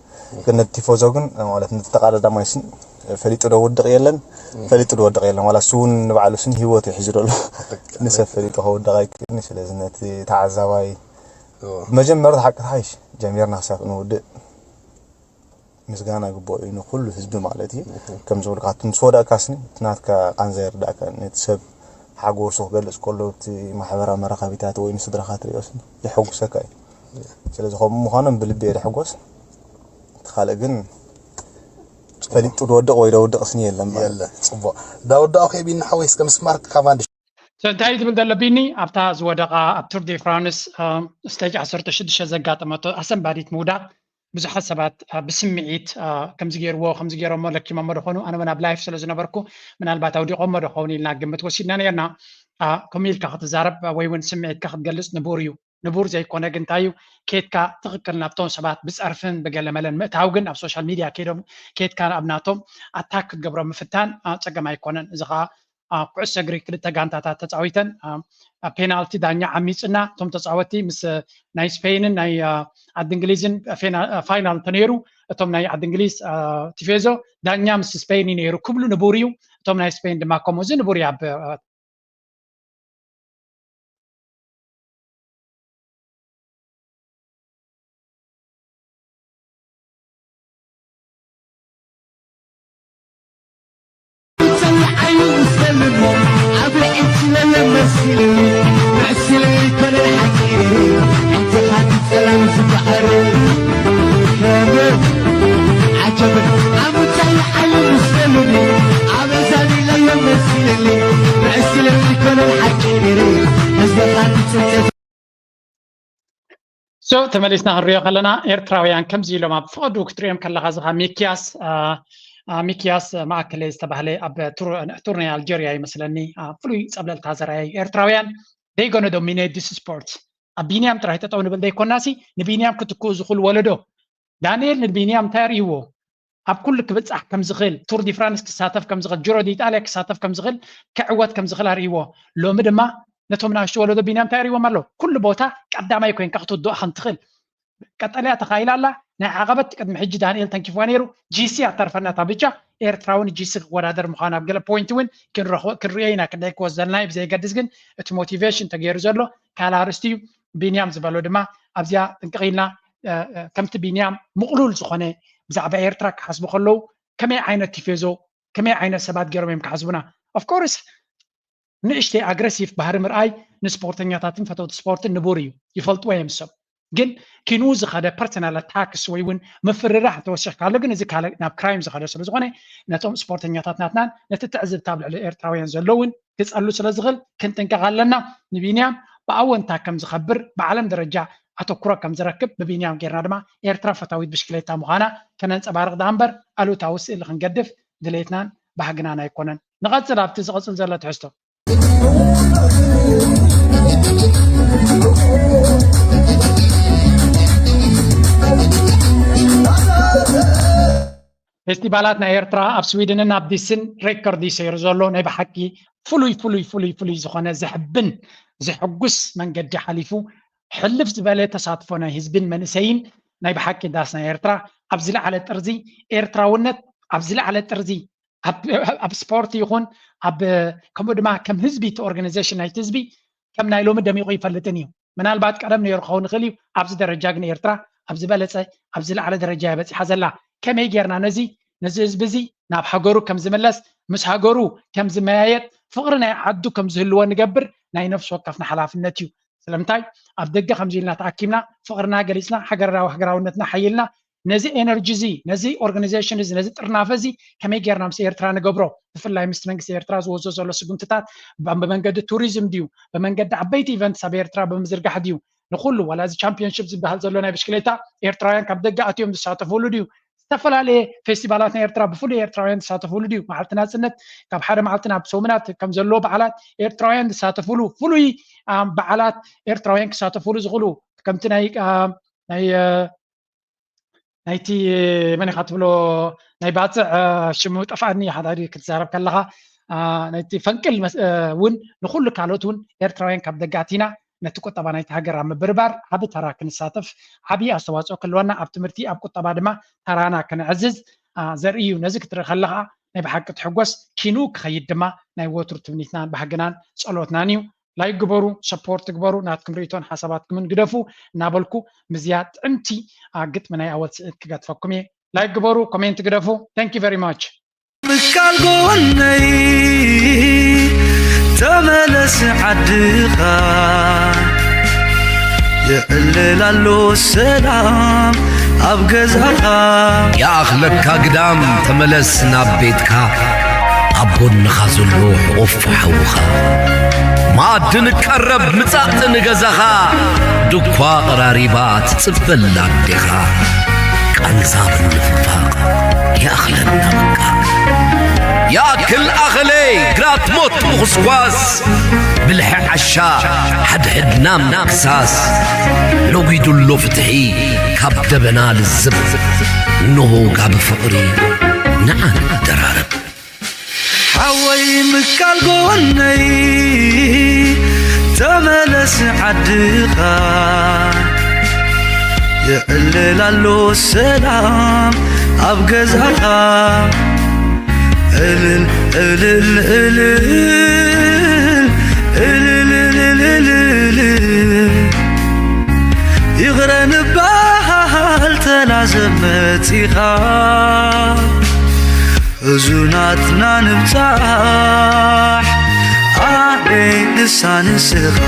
ግን ነቲ ቲፎዞ ግን ማለት ነቲ ተቃዳዳማይ ስን ፈሊጡ ዶ ውድቕ የለን ፈሊጡ ዶ ወድቕ የለን ዋላ እሱ እውን ንባዕሉ ስን ህይወት ይሕዙ ደሎ ንሰብ ፈሊጡ ከውድቕ ኣይክእልን ስለዚ ነቲ ተዓዛባይ መጀመርታ ሓቂ ተሓይሽ ጀሚርና ክሳብ ንውድእ ምስጋና ግቦ እዩ ንኩሉ ህዝቢ ማለት እዩ ከም ዝበልካ እቲ ምስ ወደእካ ስኒ እቲ ናትካ ቃንዛ ይርዳእካ ነቲ ሰብ ሓጎሱ ክገልፅ ከሎ እቲ ማሕበራዊ መራኸቢታት ወይ ንስድራካ ትሪኦ ስኒ የሐጉሰካ እዩ ስለዚ ከምኡ ምዃኖም ብልቢ እየ ዝሕጎስ እቲ ካልእ ግን ፈሊጡ ዝወድቕ ወይ ደውድቕ ስኒ የለን የለ ፅቡቅ ዳወዳኦ ከይቢና ሓወይ እስከ ምስ ማርክ ካቫንድሽ እንታይ ዝብል ዘሎ ቢኒ ኣብታ ዝወደቓ ኣብ ቱር ዲ ፍራንስ ስቴጅ ዓሰርተ ሽዱሽተ ዘጋጠመቶ ኣሰንባዲት ምውዳቕ ብዙሓት ሰባት ብስምዒት ከምዚ ገይርዎ ከምዚ ገይሮሞ ለኪሞሞ ዝኾኑ ኣነ እውን ኣብ ላይፍ ስለ ዝነበርኩ ምናልባት ኣውዲቖሞ ዶ ኸውን ኢልና ግምት ወሲድና ነርና ከምኡ ኢልካ ክትዛረብ ወይ እውን ስምዒትካ ክትገልፅ ንቡር እዩ ንቡር ዘይኮነ ግን እንታይ እዩ ኬድካ ትኽክል ናብቶም ሰባት ብፀርፍን ብገለመለን ምእታው ግን ኣብ ሶሻል ሚድያ ኬዶም ኬድካ ኣብ ናቶም ኣታክ ክትገብሮም ምፍታን ፀገም ኣይኮነን እዚ ከዓ ኩዕሶ እግሪ ክልተ ጋንታታት ተፃዊተን ፔናልቲ ዳኛ ዓሚፅና እቶም ተፃወቲ ምስ ናይ ስፔይንን ናይ ዓዲ እንግሊዝን ፋይናል እንተነይሩ እቶም ናይ ዓዲ እንግሊዝ ቲፌዞ ዳኛ ምስ ስፔይን እዩ ነይሩ ክብሉ ንቡር እዩ። እቶም ናይ ስፔይን ድማ ከምኡ እዚ ንቡር እዩ ኣብ So ተመሊስና ክንሪኦ ከለና ኤርትራውያን ከምዚ ኢሎም ኣብ ፍቐዱ ክትሪኦም ከለኻ ዝኻ ሚኪያስ ሚኪያስ ማእከለ ዝተባህለ ኣብ ቱር ናይ ኣልጀርያ ይመስለኒ ፍሉይ ጸብለልታ ዘርኣዩ ኤርትራውያን they gonna dominate this sport ኣብ ቢንያም ጥራይ ተጠው ንብል ዘይኮናሲ ንቢንያም ክትክኡ ዝኽእሉ ወለዶ ዳንኤል ንቢንያም እንታይ ኣርእይዎ ኣብ ኩሉ ክብጻሕ ከም ዝኽእል ቱር ዲ ፍራንስ ክሳተፍ ከም ዝኽእል ጅሮ ዲ ኢጣልያ ክሳተፍ ከም ዝኽእል ክዕወት ከም ዝኽእል ኣርእይዎ ሎሚ ድማ ነቶም ናሽቱ ወለዶ ቢንያም እንታይ ኣርእይዎም ኣሎ ኩሉ ቦታ ቀዳማይ ኮይንካ ክትውድኦ ከም ትኽእል ቀጠልያ ተኻኢላ ኣላ ናይ ዓቐበት ቅድሚ ሕጂ ዳንኤል ተንኪፍዋ ነይሩ ጂሲ ኣተርፈናታ ብቻ ኤርትራውን ጂሲ ክወዳደር ምዃኑ ኣብ ገለ ፖይንት እውን ክንርኦ ኢና ክንደይ ክወዘልና እዩ ብዘይገድስ ግን እቲ ሞቲቬሽን ተገይሩ ዘሎ ካልእ ኣርስቲ እዩ ቢንያም ዝበሎ ድማ ኣብዚኣ ጥንቅቕ ኢልና ከምቲ ቢንያም ምቕሉል ዝኾነ ብዛዕባ ኤርትራ ክሓስቡ ከለዉ ከመይ ዓይነት ቲፌዞ ከመይ ዓይነት ሰባት ገይሮም እዮም ክሓስቡና of course ንእሽተይ ኣግረሲቭ ባህሪ ምርኣይ ንስፖርተኛታትን ፈተውቲ ስፖርትን ንቡር እዩ ይፈልጥዎ እዮም ሰብ ግን ኪንኡ ዝኸደ ፐርሰናል ኣታክስ ወይ እውን ምፍርራሕ እንተወሲኽካሉ ግን እዚ ካልእ ናብ ክራይም ዝኸደ ስለ ዝኾነ ነቶም ስፖርተኛታት ናትናን ነቲ ትዕዝብቲ ኣብ ልዕሊ ኤርትራውያን ዘለውን ክጸሉ ስለ ዝኽእል ክንጥንቀቕ ኣለና ንቢንያም ብኣወንታ ከም ዝኸብር ብዓለም ደረጃ ኣተኩሮ ከም ዝረክብ ብቢንያም ጌርና ድማ ኤርትራ ፈታዊት ብሽክሌታ ምዃና ከነንጸባርቕ ደኣ እምበር ኣሉታዊ ስእሊ ክንገድፍ ድሌትናን ባህግናን ኣይኮነን ንቐጽል ኣብቲ ዝቐጽል ዘሎ ትሕዝቶ ፌስቲቫላት ናይ ኤርትራ ኣብ ስዊድንን ኣብ ዲስን ሬከርድ ይሰይሩ ዘሎ ናይ ብሓቂ ፍሉይ ፍሉይ ፍሉይ ፍሉይ ዝኾነ ዘሕብን ዘሕጉስ መንገዲ ሓሊፉ ሕልፍ ዝበለ ተሳትፎ ናይ ህዝብን መንእሰይን ናይ ብሓቂ ዳስ ናይ ኤርትራ ኣብ ዝለዓለ ጥርዚ ኤርትራውነት ኣብ ዝለዓለ ጥርዚ ኣብ ስፖርት ይኹን ኣብ ከምኡ ድማ ከም ህዝቢ እቲ ኦርጋናይዜሽን ናይቲ ህዝቢ ከም ናይ ሎሚ ደሚቑ ይፈልጥን እዩ ምናልባት ቀደም ነይሩ ክኸውን ይኽእል እዩ ኣብዚ ደረጃ ግን ኤርትራ ኣብ ዝበለፀ ኣብ ዝለዓለ ደረጃ እያ በፂሓ ዘላ ከመይ ጌርና ነዚ ነዚ ህዝቢ እዚ ናብ ሃገሩ ከም ዝምለስ ምስ ሃገሩ ከም ዝመያየጥ ፍቕሪ ናይ ዓዱ ከም ዝህልዎ ንገብር ናይ ነፍሲ ወከፍና ሓላፍነት እዩ ስለምንታይ ኣብ ደገ ከምዚ ኢልና ተኣኪብና ፍቕርና ገሊፅና ሃገራዊ ሃገራውነትና ሓይልና ነዚ ኤነርጂ እዚ ነዚ ኦርጋናይዜሽን እዚ ነዚ ጥርናፈ እዚ ከመይ ጌርና ምስ ኤርትራ ንገብሮ ብፍላይ ምስቲ መንግስቲ ኤርትራ ዝወስዶ ዘሎ ስጉምትታት ብመንገዲ ቱሪዝም ድዩ ብመንገዲ ዓበይቲ ኢቨንትስ ኣብ ኤርትራ ብምዝርጋሕ ድዩ ንኩሉ ዋላ እዚ ቻምፒዮንሽፕ ዝበሃል ዘሎ ናይ ብሽክሌታ ኤርትራውያን ካብ ደገ ኣትዮም ዝሳተፍሉ ድዩ ዝተፈላለየ ፌስቲቫላት ናይ ኤርትራ ብፍሉይ ኤርትራውያን ዝሳተፍሉ ድዩ መዓልቲ ናፅነት ካብ ሓደ መዓልቲ ናብ ሰሙናት ከም ዘለዎ በዓላት ኤርትራውያን ዝሳተፍሉ ፍሉይ በዓላት ኤርትራውያን ክሳተፍሉ ዝኽእሉ ከምቲ ናይ ናይ ናይቲ መን ኢኻ ትብሎ ናይ ባፅዕ ሽሙ ጠፍኣኒ ሓዳሪ ክትዛረብ ከለኻ ናይቲ ፈንቅል እውን ንኩሉ ካልኦት እውን ኤርትራውያን ካብ ደጋቲና ነቲ ቁጠባ ናይቲ ሃገር ኣብ ምብርባር ዓቢ ተራ ክንሳተፍ ዓቢ ኣስተዋፅኦ ክህልወና ኣብ ትምህርቲ ኣብ ቁጠባ ድማ ተራና ክነዕዝዝ ዘርኢ እዩ ነዚ ክትርኢ ከለኻ ናይ ብሓቂ ትሕጎስ ኪንኡ ክኸይድ ድማ ናይ ወትሩ ትምኒትናን ባህግናን ጸሎትናን እዩ ላይክ ግበሩ ሰፖርት ግበሩ ናትኩም ርእቶን ሓሳባትኩምን ግደፉ እናበልኩ ምዝያ ጥዕምቲ ግጥሚ ናይ ኣወል ስእት ክገጥፈኩም እየ ላይክ ግበሩ ኮሜንት ግደፉ thank you very much ምካል ጎነይ ተመለስ ዓድኻ የዕልል ኣሎ ሰላም ኣብ ገዛኻ ይኣኽለካ ግዳም ተመለስ ናብ ቤትካ ኣብ ጎንኻ ዘሎ ሕቑፉ ሓውኻ መኣዲ ንቀረብ ምጻእ ንገዛኻ ድኳ ቐራሪባ ትጽበላ ኣዴኻ ቃንዛ ብምንፍፋቕ ይኣኽለና በቃ ይኣክል ኣኸለይ ግራት ሞት ምኹስኳስ ብልሒ ዓሻ ሓድሕድና ምክሳስ ነጒዱ ኣሎ ፍትሒ ካብ ደበና ልዝብ እንሆ ጋቢ ፍቕሪ ንዓ ንደራረብ ሓወይ ምቃል ጎነይ ተመለስ ዓድኻ። የዕልል ኣሎ ሰላም ኣብ ገዛኻ። እልል እልል እልል እልል እልል እልል። ይቕረ ንበሃል ተላዘብ መጺኻ። እዙናትና ንብጻሕ ኣበይ ንሳ ንስኻ።